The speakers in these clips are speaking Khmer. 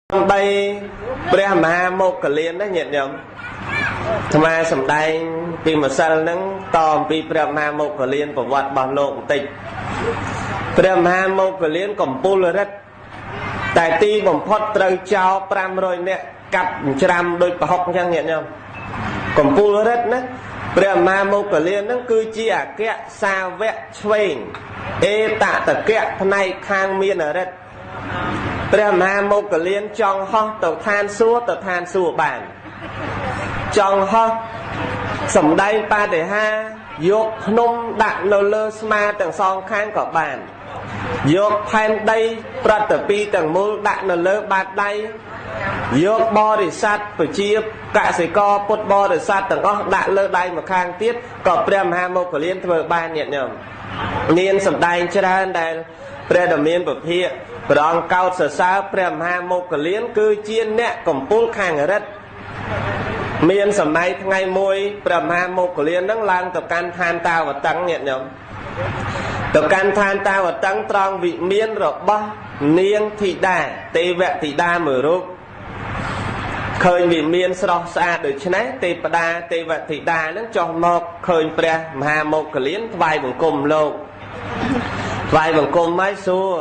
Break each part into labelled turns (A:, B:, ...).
A: ដីព្រះមហាមោគលានណាញាតិញោមអាត្មាសំដែងពីម្សិលហ្នឹងតអំពីព្រះមហាមោគលានប្រវត្តិរបស់លោកបន្តិចព្រះមហាមោគលានកំពូលរិទ្ធតែទីបំផុតត្រូវចោល500នាក់កាប់ច្រាំដូចប្រហុកអញ្ចឹងញាតិញោមកំពូលរិទ្ធណាព្រះមហាមោគលានហ្នឹងគឺជាអគ្គសាវកឆ្វេងអេតតកៈផ្នែកខាងមានរិទ្ធព្រះមហាមោគលានចង់ហោះទៅឋានសួគ៌ទៅឋានសួគ៌បានចង់ហោះសំដែងបដិហាយកភ្នំដាក់នៅលើស្មាទាំងសងខាងក៏បានយកផែនដីប្រតិពីទាំងមូលដាក់នៅលើបាតដៃយកបរិស័ទប្រជាកសិករពុទ្ធបរិស័ទទាំងអស់ដាក់លើដៃម្ខាងទៀតក៏ព្រះមហាមោគលានធ្វើបានញាតិញោមមានសំដែងច្រើនដែលព្រះដ៏មានពភាកព្រះអង្គកោតសរសើរព្រះមហាមោគលានគឺជាអ្នកកំពូលខាងរិទ្ធមានសម័យថ្ងៃមួយព្រះមហាមោគលាននឹងឡើងទៅកាន់ឋានតាវតឹងញាតិញោមទៅកាន់ឋានតាវតឹងត្រង់វិមានរបស់នាងធីតាទេវធីតាមួយរូបឃើញវិមានស្រស់ស្អាតដូច្នេះទេពតាទេវធីតានឹងចុះមកឃើញព្រះមហាមោគលានថ្វាយបង្គំលោកថ្វាយបង្គំហើយសួរ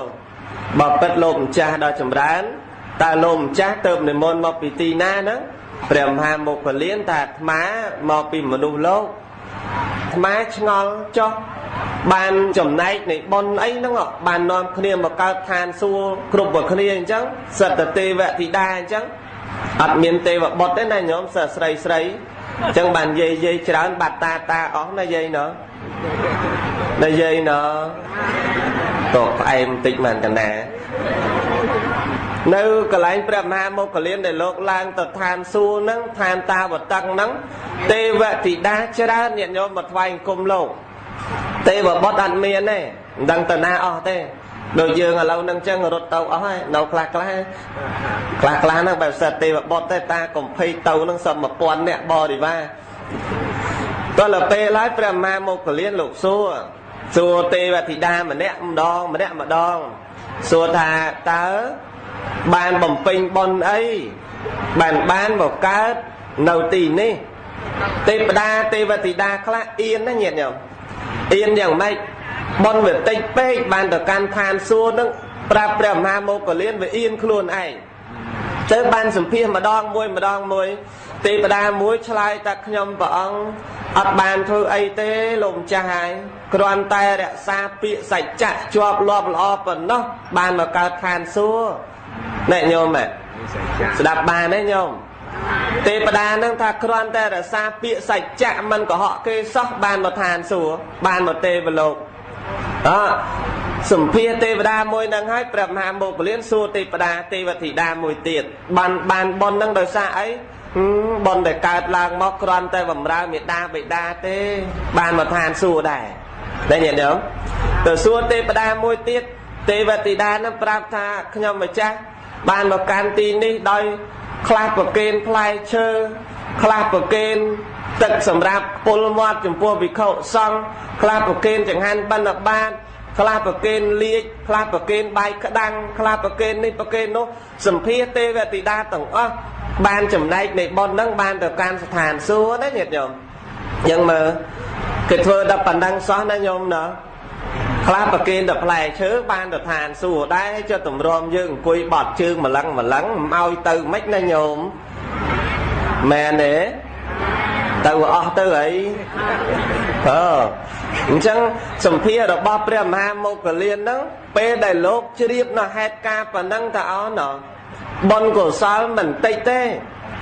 A: បបិទ្ធលោកម្ចាស់ដ៏ចម្រើនតើលោកម្ចាស់ទៅនិមន្តមកពីទីណាហ្នឹងព្រះមហាមោគលានថាអាត្មាមកពីមនុស្សលោកអាត្មាឆ្ងល់ចុះបានចំណែកនៃបុណ្យអីហ្នឹងបាននាំគ្នាមកកើតឋានសួគ៌គ្រប់គ្នាអញ្ចឹងសិទ្ធទេវធីតាអញ្ចឹងអត់មានទេវបុត្រទេណាញោមសិស្សស្រីស្រីអញ្ចឹងបានយាយយាយច្រើនបាត់តាតាអស់ណាយាយណោះណាយាយណោះតកផ្អែមបន្តិចបានកណានៅកន្លែងព្រះមហាមោគលានដែលលោកឡើងទៅឋានសួគ៌ហ្នឹងឋានតាវតឹងហ្នឹងទេវធីតាច្រើនញាតិញោមមកថ្វាយអង្គមលោកទេវបុត្រអត់មានទេមិនដឹងទៅណាអស់ទេដូចយើងឥឡូវហ្នឹងចឹងរត់ទៅអស់ហើយនៅខ្លះខ្លះខ្លះខ្លះហ្នឹងបែបសិតទេវបុត្រទេតាកំភៃទៅហ្នឹងសុំ1000នាក់បរិវារតើពេលហើយព្រះមហាមោគលានលោកសួរសួរទេវធីតាម្នាក់ម្ដងម្នាក់ម្ដងសួរថាតើបានបំពេញបុណ្យអីបានមកកើតនៅទីនេះទេពតាទេវធីតាខ្លះអៀនណាញាតិញោមអៀនយ៉ាងម៉េចបុណ្យវាតិចពេកបានទៅកាន់ឋានសួគ៌នឹងប្រាប់ព្រះមហាមោគលានវាអៀនខ្លួនឯងទៅបានសម្ភាសម្ដងមួយម្ដងមួយទេវតាមួយឆ្លើយថាខ្ញុំព្រះអង្គអត់បានធ្វើអីទេលោកម្ចាស់ហើយគ្រាន់តែរក្សាពាក្យសច្ចៈជាប់លាប់ល្អប៉ុណ្ណោះបានមកកើតឋានសួគ៌ណែញោមស្ដាប់បានទេញោមទេវតានឹងថាគ្រាន់តែរក្សាពាក្យសច្ចៈមិនកុហកគេសោះបានមកឋានសួគ៌បានមកទេវលោកអសម្ភារទេវតាមួយនឹងហើយព្រះមហាមោគលានសួរទេវតាទេវធីតាមួយទៀតបានបុណ្យនឹងដោយសារអីបុណ្យដែលកើតឡើងមកគ្រាន់តែបំរើមេដាបិតាទេបានមកឋានសួគ៌ដែរតែញាតិញោមទៅសួរទេវតាមួយទៀតទេវធីតានឹងប្រាប់ថាខ្ញុំម្ចាស់បានមកកាន់ទីនេះដោយខ្លះប្រគេនផ្លែឈើខ្លះប្រគេនទឹកសម្រាប់ពុលមាត់ចំពោះភិក្ខុសង្ឃខ្លះប្រគេនចង្ហាន់បិណ្ឌបាតខ្លះប្រគេនលាជខ្លះប្រគេនបាយក្តាំងខ្លះប្រគេននេះប្រគេននោះសម្ភារទេវធីតាទាំងអស់បានចំណែកនៃបុណ្យហ្នឹងបានទៅកាន់ស្ថានសួគ៌ណាញាតិញោមយើងមើលគេធ្វើដល់ប៉ុណ្ណឹងសោះណាញោមណាខ្លះប្រគេនដល់ផ្លែឈើបានទៅឋានសួគ៌ដែរចុះតម្រាំយើងអង្គុយបត់ជើងម្លឹងម្លឹងមិនឲ្យទៅមិនណាញោមមែនទេទៅអស់ទៅអីអអញ្ចឹងសម្ភាររបស់ព្រះមហាមោគលានហ្នឹងពេលដែលលោកជ្រាបនៅហេតុការណ៍ប៉ុណ្ណឹងថាអស់ណោះបុណ្យកុសលមិនតិចទេ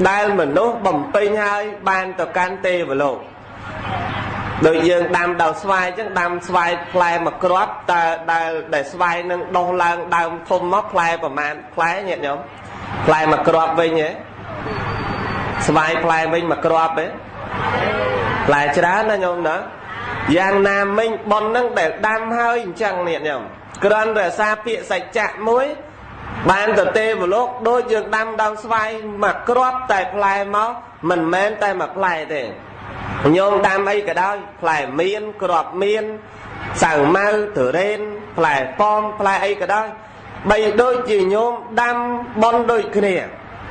A: ដែលមនុស្សបំពេញហើយបានទៅកាន់ទេវលោកដូចយើងដាំដល់ស្វាយអញ្ចឹងដាំស្វាយផ្លែមួយគ្រាប់តើដែលស្វាយនឹងដុះឡើងដើមធំមកផ្លែប្រមាណផ្លែញាតិញោមផ្លែមួយគ្រាប់វិញហ៎ស្វាយផ្លែវិញមួយគ្រាប់ហ៎ផ្លែច្រើនណាញោមណាយ៉ាងណាមិញប៉ុនហ្នឹងដែលដាំហើយអញ្ចឹងញាតិញោមគ្រាន់រក្សាពាក្យសច្ចៈមួយបានទៅទេវលោកដូចយើងដាំដើមស្វាយមួយគ្រាប់តែផ្លែមកមិនមែនតែមួយផ្លែទេញោមដាំអីក៏ដោយផ្លែមៀនគ្រាប់មៀនសៅម៉ៅទុរេនផ្លែប៉ោមផ្លែអីក៏ដោយ បីដូចជាញោមដាំបន់ដូចគ្នា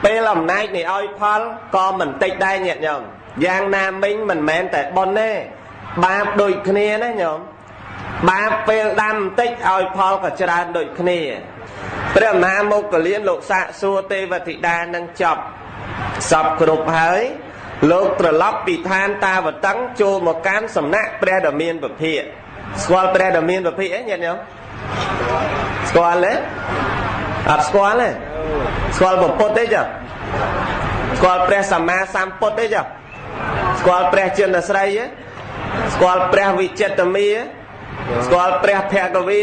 A: ពេលអំណាចនេះឲ្យផលក៏មិនតិចដែរញាតិញោមយ៉ាងណាមិញមិនមែនតែបន់ទេបាបដូចគ្នាណាញោមបាបពេលដាំបន្តិចឲ្យផលក៏ច្រើនដូចគ្នាព្រះមហាមោគលានលោកសាកសួរទេវធីតានឹងចប់សពគ្រប់ហើយលោកត្រឡប់ពីឋានតាវតឹងចូលមកកាន់សំណាក់ព្រះដ៏មានពភាកស្គាល់ព្រះដ៏មានពភាកអីញាតិញោមស្គាល់ទេអត់ស្គាល់ទេស្គាល់ពុទ្ធទេចាស្គាល់ព្រះសម្មាសម្ពុទ្ធទេចាស្គាល់ព្រះចិនស្រីទេស្គាល់ព្រះវិចិត្រមាស្គាល់ព្រះភគវី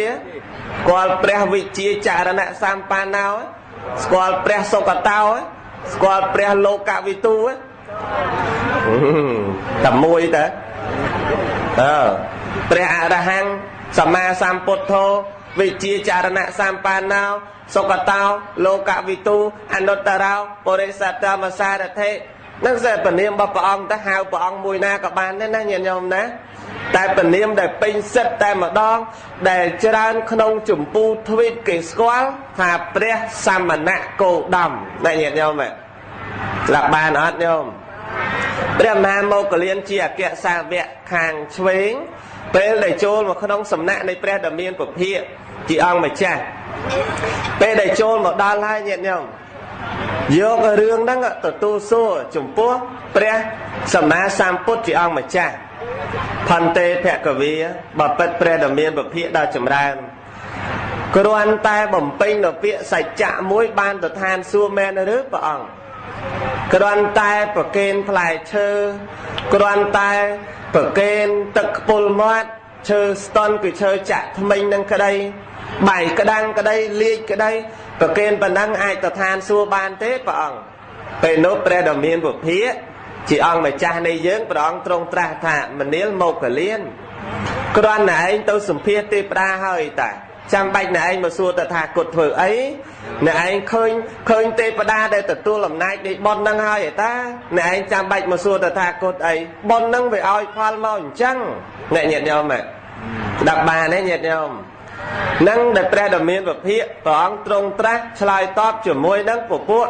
A: ស្គាល់ព្រះវិជាចរណៈសម្បណ្ណោស្គាល់ព្រះសុគតោស្គាល់ព្រះលោកវិទូតែមួយតើព្រះអរហង្គសម្មាសម្ពុទ្ធោវិជាចរណៈសម្បណ្ណោសុគតោលោកវិទូអនុត្តរោបរិសតមសារថិនឹងសិពនាមរបស់ព្រះអង្គទៅហៅព្រះអង្គមួយណាក៏បានដែរណាញាតិញោមណាតែពនាមដែលពេញសិទ្ធតែម្ដងដែលច្រើនក្នុងចម្ពូទ្វីបគេស្គាល់ថាព្រះសមណៈគោតមណាញាតិញោមស្ដាប់បានអត់ញោមព្រះមហាមោគលានជាអគ្គសាវកខាងឆ្វេងពេលដែលចូលមកក្នុងសំណាក់នៃព្រះដ៏មានពភាកជាអង្គម្ចាស់ពេលដែលចូលមកដល់ហើយញាតិញោមយករឿងហ្នឹងទទួលសួរចំពោះព្រះសម្មាសម្ពុទ្ធជាអង្គម្ចាស់ផន្ទេភគវីបពិតព្រះដ៏មានពភាកដ៏ចម្រើនគ្រាន់តែបំពេញនៅពាក្យសច្ចៈមួយបានទៅឋានសួគ៌មែនឬព្រះអង្គគ្រាន់តែប្រគេនផ្លែឈើគ្រាន់តែប្រគេនទឹកខ្ពុលមាត់ឈើស្តន់គឺឈើចាក់ថ្មិញនឹងក្តីបាយក្តាំងក្តីលាជក្តីប្រគេនប៉ុណ្ណឹងអាចទៅឋានសួគ៌បានទេព្រះអង្គពេលនោះព្រះដ៏មានពភាកជាអង្គម្ចាស់នៃយើងព្រះអង្គទ្រង់ត្រាស់ថាមនាលមោគលានគ្រាន់តែឯងទៅសម្ភាសទេពតាហើយតាចាំបាច់ណែឯងមកសួរតថាគតធ្វើអីណែឯងឃើញទេពតាដែលទទួលអំណាចនៃបុណ្យហ្នឹងហើយឯតាណែឯងចាំបាច់មកសួរតថាគតអីបុណ្យហ្នឹងវាឲ្យផលមកអញ្ចឹងអ្នកញាតិញោមស្ដាប់បានទេញាតិញោមនឹងដែលព្រះដ៏មានពភាកព្រះអង្គទ្រង់ត្រាស់ឆ្លើយតបជាមួយនឹងពពួក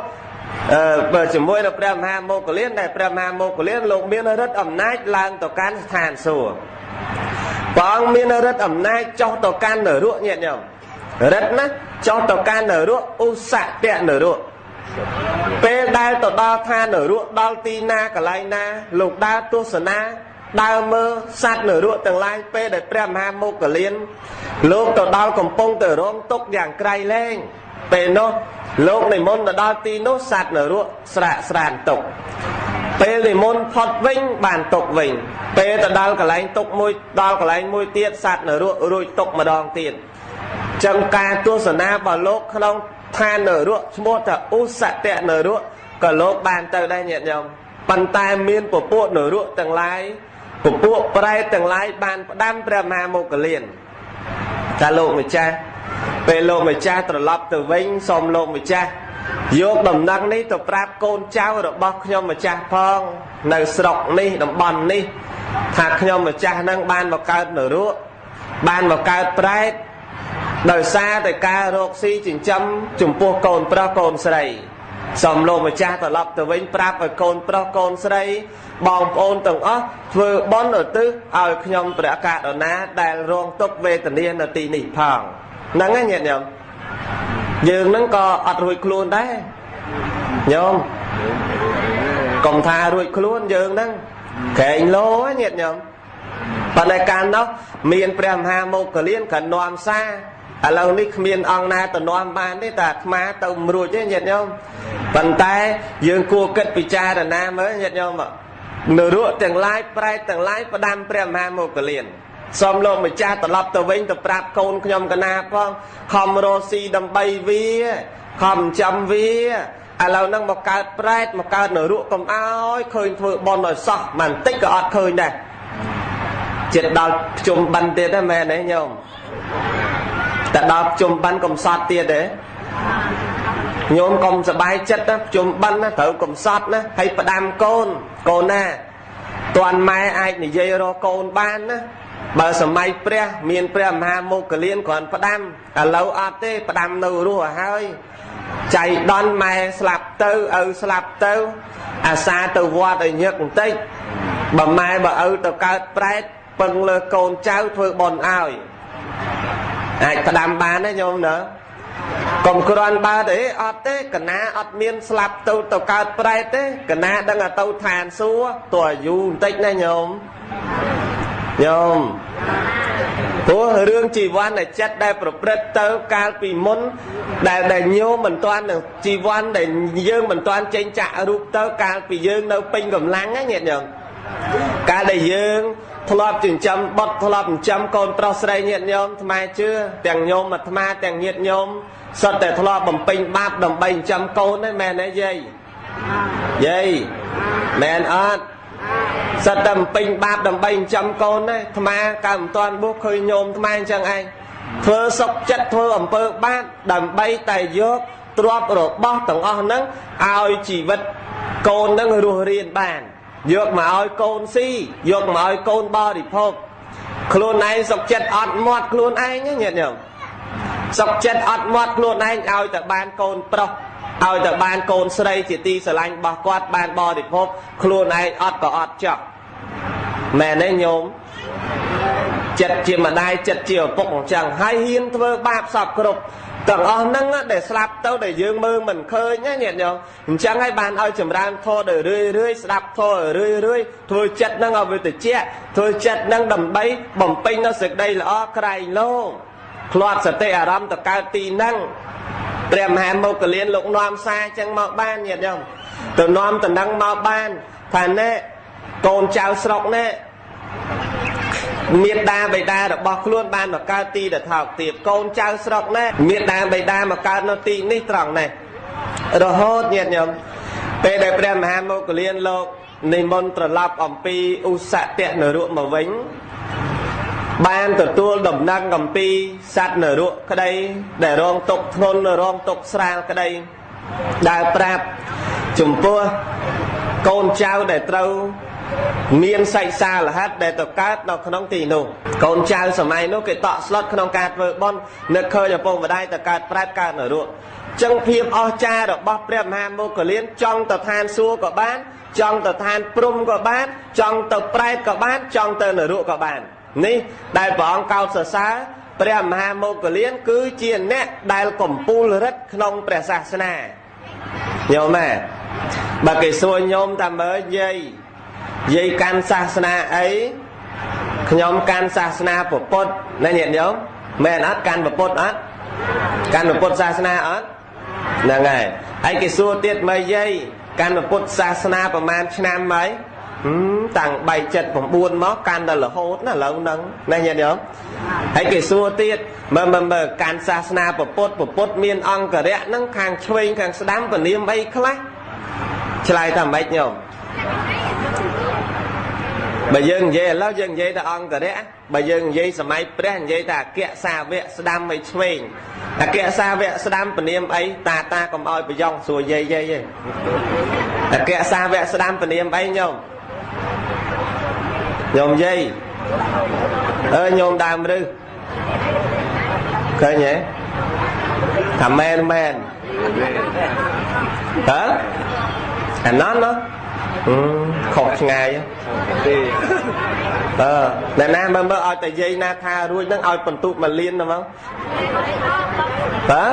A: បើជាមួយនឹងព្រះមហាមោគលានដែលព្រះមហាមោគលានលោកមានឫទ្ធិអំណាចឡើងទៅកាន់ស្ថានសួគ៌ព្រះអង្គមានឫទ្ធិអំណាចចុះទៅកាន់នរកញាតិញោមឫទ្ធិណាចុះទៅកាន់នរកឧសតៈនរកពេលដែលទៅដល់ឋាននរកដល់ទីណាកន្លែងណាលោកដើរទស្សនាដើរមើលសត្វនរកទាំងឡាយពេលដែលព្រះមហាមោគលានលោកទៅដល់កំពុងទៅរងទុក្ខយ៉ាងក្រៃលែងពេលនោះលោកនិមន្តទៅដល់ទីនោះសត្វនរកស្រាកស្រានទុក្ខពេលនិមន្តផុតវិញបានទុក្ខវិញពេលទៅដល់កន្លែងទុក្ខមួយដល់កន្លែងមួយទៀតសត្វនរករួចទុក្ខម្ដងទៀតចឹងការទស្សនារបស់លោកក្នុងឋាននរកឈ្មោះថាឧសតៈនរកក៏លោកបានទៅដែរញាតិញោមប៉ុន្តែមានពពួកនរកទាំងឡាយពពួកប្រែតទាំងឡាយបានផ្ដាំព្រះមហាមោគលានថាលោកម្ចាស់ពេលលោកម្ចាស់ត្រឡប់ទៅវិញសូមលោកម្ចាស់យកដំណឹងនេះទៅប្រាប់កូនចៅរបស់ខ្ញុំម្ចាស់ផងនៅស្រុកនេះតំបន់នេះថាខ្ញុំម្ចាស់នឹងបានមកកើតនរកបានមកកើតប្រែតដោយសារតែការរកស៊ីចិញ្ចឹមចំពោះកូនប្រុសកូនស្រីសូមលោកម្ចាស់ត្រឡប់ទៅវិញប្រាប់ឲ្យកូនប្រុសកូនស្រីបងប្អូនទាំងអស់ធ្វើបុណ្យឧទ្ទិសឲ្យខ្ញុំព្រះករុណាដែលរងទុក្ខវេទនានៅទីនេះផងហ្នឹងឯងញាតិញោមយើងហ្នឹងក៏អត់រួចខ្លួនដែរញោមកុំថារួចខ្លួនយើងហ្នឹងក្រែងលោញាតិញោមប៉ុន្តែកាលនោះមានព្រះមហាមោគលានក៏នាំសារឥឡូវនេះគ្មានអង្គណាទៅនាំបានទេតែអាត្មាទៅមិនរួចទេញាតិញោមប៉ុន្តែយើងគួរគិតពិចារណាមើលញាតិញោមនរកទាំងឡាយប្រែតទាំងឡាយផ្ដាំព្រះមហាមោគលានសូមលោកម្ចាស់ត្រឡប់ទៅវិញទៅប្រាប់កូនខ្ញុំកណាផងខំរស់ស៊ីដើម្បីវាខំចាំវាឥឡូវហ្នឹងមកកើតប្រែតមកកើតនរកកុំអោយឃើញធ្វើបុណ្យឲ្យសោះបន្តិចក៏អត់ឃើញដែរចិត្តដល់ភ្ជុំបិណ្ឌទៀតហ្នឹងមែនទេញោមតែដល់ភ្ជុំបិណ្ឌកំសត់ទៀតទេញោមកុំសប្បាយចិត្តណាភ្ជុំបិណ្ឌណាត្រូវកំសត់ណាហើយផ្ដាំកូនកូនណាតាន់ម៉ែអាចនិយាយរកកូនបានណា បើសម័យព្រះមានព្រះមហាមោគលានគ្រាន់ផ្ដាំឥឡូវអត់ទេផ្ដាំនៅរស់ឲ្យហើយចៃដន្យម៉ែស្លាប់ទៅឪស្លាប់ទៅអាសាទៅវត្តឲ្យញឹកបន្តិចបើម៉ែបើឪទៅកើតប្រែតពឹងលើកូនចៅធ្វើបុណ្យឲ្យអាចផ្ដាំបានទេញោមណាកុំគ្រាន់បើទេអត់ទេកណាអត់មានស្លាប់ទៅទៅកើតប្រែតទេកណាដឹងថាទៅឋានសួគ៌តើយូរបន្តិចណាញោមញោមព្រោះរឿងជីវ័នដែលចិត្តដែលប្រព្រឹត្តទៅកាលពីមុនដែលញោមមិនទាន់នឹងជីវ័នដែលយើងមិនទាន់ចេញចាក់រូបទៅកាលពីយើងនៅពេញកម្លាំងណាញាតិញោមកាលដែលយើងធ្លាប់ចិញ្ចឹមបុត្រធ្លាប់ចិញ្ចឹមកូនប្រុសស្រីញាតិញោមអាត្មាជឿទាំងញោមអាត្មាទាំងញាតិញោមសុទ្ធតែធ្លាប់បំពេញបាបដើម្បីចិញ្ចឹមកូនហ្នឹងមែនទេយាយយាយមែនអត់សិតតែបំពេញបាបដើម្បីចិញ្ចឹមកូនទេអាត្មាកើតមិនទាន់បួសឃើញញោមអាត្មាអញ្ចឹងឯងធ្វើសុខចិត្តធ្វើអំពើបាបដើម្បីតែយកទ្រព្យរបស់ទាំងអស់ហ្នឹងឲ្យជីវិតកូនហ្នឹងរស់រានបានយកមកឲ្យកូនស៊ីយកមកឲ្យកូនបរិភោគខ្លួនឯងសុខចិត្តអត់មាត់ខ្លួនឯងញាតិញោមសុខចិត្តអត់មាត់ខ្លួនឯងឲ្យតែបានកូនប្រុសឲ្យតែបានកូនស្រីជាទីស្រឡាញ់របស់គាត់បានបរិភោគខ្លួនឯងអត់ក៏អត់ចោះមែនទេញោមចិត្តជាម្ដាយចិត្តជាឪពុកអញ្ចឹងហើយហ៊ានធ្វើបាបសពគ្រប់ទាំងអស់ហ្នឹងដែលស្លាប់ទៅដែលយើងមើលមិនឃើញណាញាតិញោមអញ្ចឹងហើយបានឲ្យចម្រើនធម៌ដោយរឿយរឿយស្ដាប់ធម៌រឿយរឿយធ្វើចិត្តហ្នឹងឲ្យវាត្រជាក់ធ្វើចិត្តហ្នឹងដើម្បីបំពេញនូវសេចក្តីល្អក្រែងលោធ្លាប់សតិអារម្មណ៍ទៅកើតទីហ្នឹងព្រះមហាមោគលានលោកនាំសារចឹងមកបានញាតិញោមទៅនាំតំណឹងមកបានថាណែកូនចៅស្រុកណែមេដាបិតារបស់ខ្លួនបានមកកើតទីដែលថោកទាបកូនចៅស្រុកណែមេដាបិតាមកកើតនៅទីនេះត្រង់នេះរហូតញាតិញោមពេលដែលព្រះមហាមោគលានលោកនិមន្តត្រឡប់អំពីឧសតនរកមកវិញបានទទួលដំណឹងអំពីសត្វនរកក្តីដែលរងទុក្ខធ្ងន់រងទុក្ខស្រាលក្តីដែលប្រាប់ចំពោះកូនចៅដែលត្រូវមានសាច់សាលហិតដែលទៅកើតនៅក្នុងទីនោះកូនចៅសម័យនោះគេតក់ស្លុតក្នុងការធ្វើបុណ្យនឹកឃើញឪពុកម្ដាយទៅកើតប្រែតកើតនរកចឹងភាពអស្ចារ្យរបស់ព្រះមហាមោគលានចង់ទៅឋានសួគ៌ក៏បានចង់ទៅឋានព្រំក៏បានចង់ទៅប្រែតក៏បានចង់ទៅនរកក៏បាននេះដែលព្រះអង្គកោតសរសើរព្រះមហាមោគលានគឺជាអ្នកដែលកំពូលរិទ្ធក្នុងព្រះសាសនាញោមបើគេសួរញោមថាមើលយាយយាយកាន់សាសនាអីខ្ញុំកាន់សាសនាពុទ្ធណាញាតិញោមមែនអត់កាន់ពុទ្ធអត់កាន់ពុទ្ធសាសនាអត់ហ្នឹងហើយហើយគេសួរទៀតមើលយាយកាន់ពុទ្ធសាសនាប្រហែលឆ្នាំហើយតាំង379មកកាន់ដល់រហូតណាឥឡូវហ្នឹងណាញាតិញោមហើយគេសួរទៀតមើលមើលកាន់សាសនាពុទ្ធពុទ្ធមានអង្គរៈហ្នឹងខាងឆ្វេងខាងស្ដាំពនាមអីខ្លះឆ្លើយថាម៉េចញោមបើយើងនិយាយឥឡូវយើងនិយាយតែអង្គរៈបើយើងនិយាយសម័យព្រះនិយាយតែអគ្គសាវកស្ដាំឲ្យឆ្វេងអគ្គសាវកស្ដាំពនាមអីតាតាកុំឲ្យប្រយ៉ងសួរយាយយាយអគ្គសាវកស្ដាំពនាមអីញោមញោមយាយអើញោមដើមរឹសឃើញទេថាមែនមែនហ៎អាណន់ណាខុសឆ្ងាយទេអឺអ្នកណាមើលមើលឲ្យតែយាយណាថារួចហ្នឹងឲ្យបន្ទុកមួយលានទៅមកបើ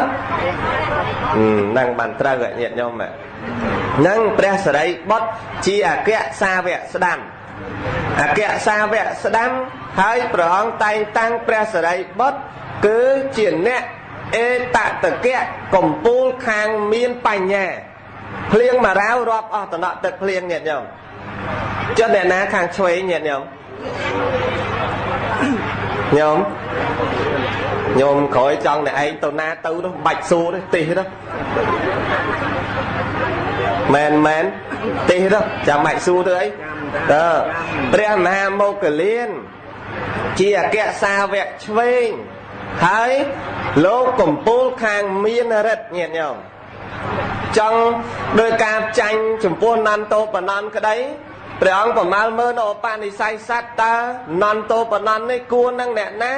A: ហ្នឹងបានត្រូវញាតិញោមហ្នឹងព្រះសិរីបុត្រជាអគ្គសាវកស្ដាំអគ្គសាវកស្ដាំហើយព្រះអង្គតែងតាំងព្រះសិរីបុត្រគឺជាអ្នកអេតតកៈកំពូលខាងមានបញ្ញាភ្លៀងមួយរាវរាប់អស់តំណក់ទឹកភ្លៀងញាតិញោមចុះអ្នកណាខាងឆ្វេងញាតិញោមញោមញោមក្រោយចង់អ្នកឯងទៅណាទៅនោះបាច់សួរទេទេសទៅមែនមែនទេសទៅចាំបាច់សួរទៅអីតើព្រះមហាមោគលានជាអគ្គសាវកឆ្វេងហើយលោកកំពូលខាងមានរិទ្ធញាតិញោមចង់ដោយការចាញ់ចំពោះនន្តោបនន្តក្តី ព្រះអង្គប្រមាលមើលនៅឧបនិស្ស័យសត្វតើនន្តោបនន្តនេះគួរនឹងអ្នកណា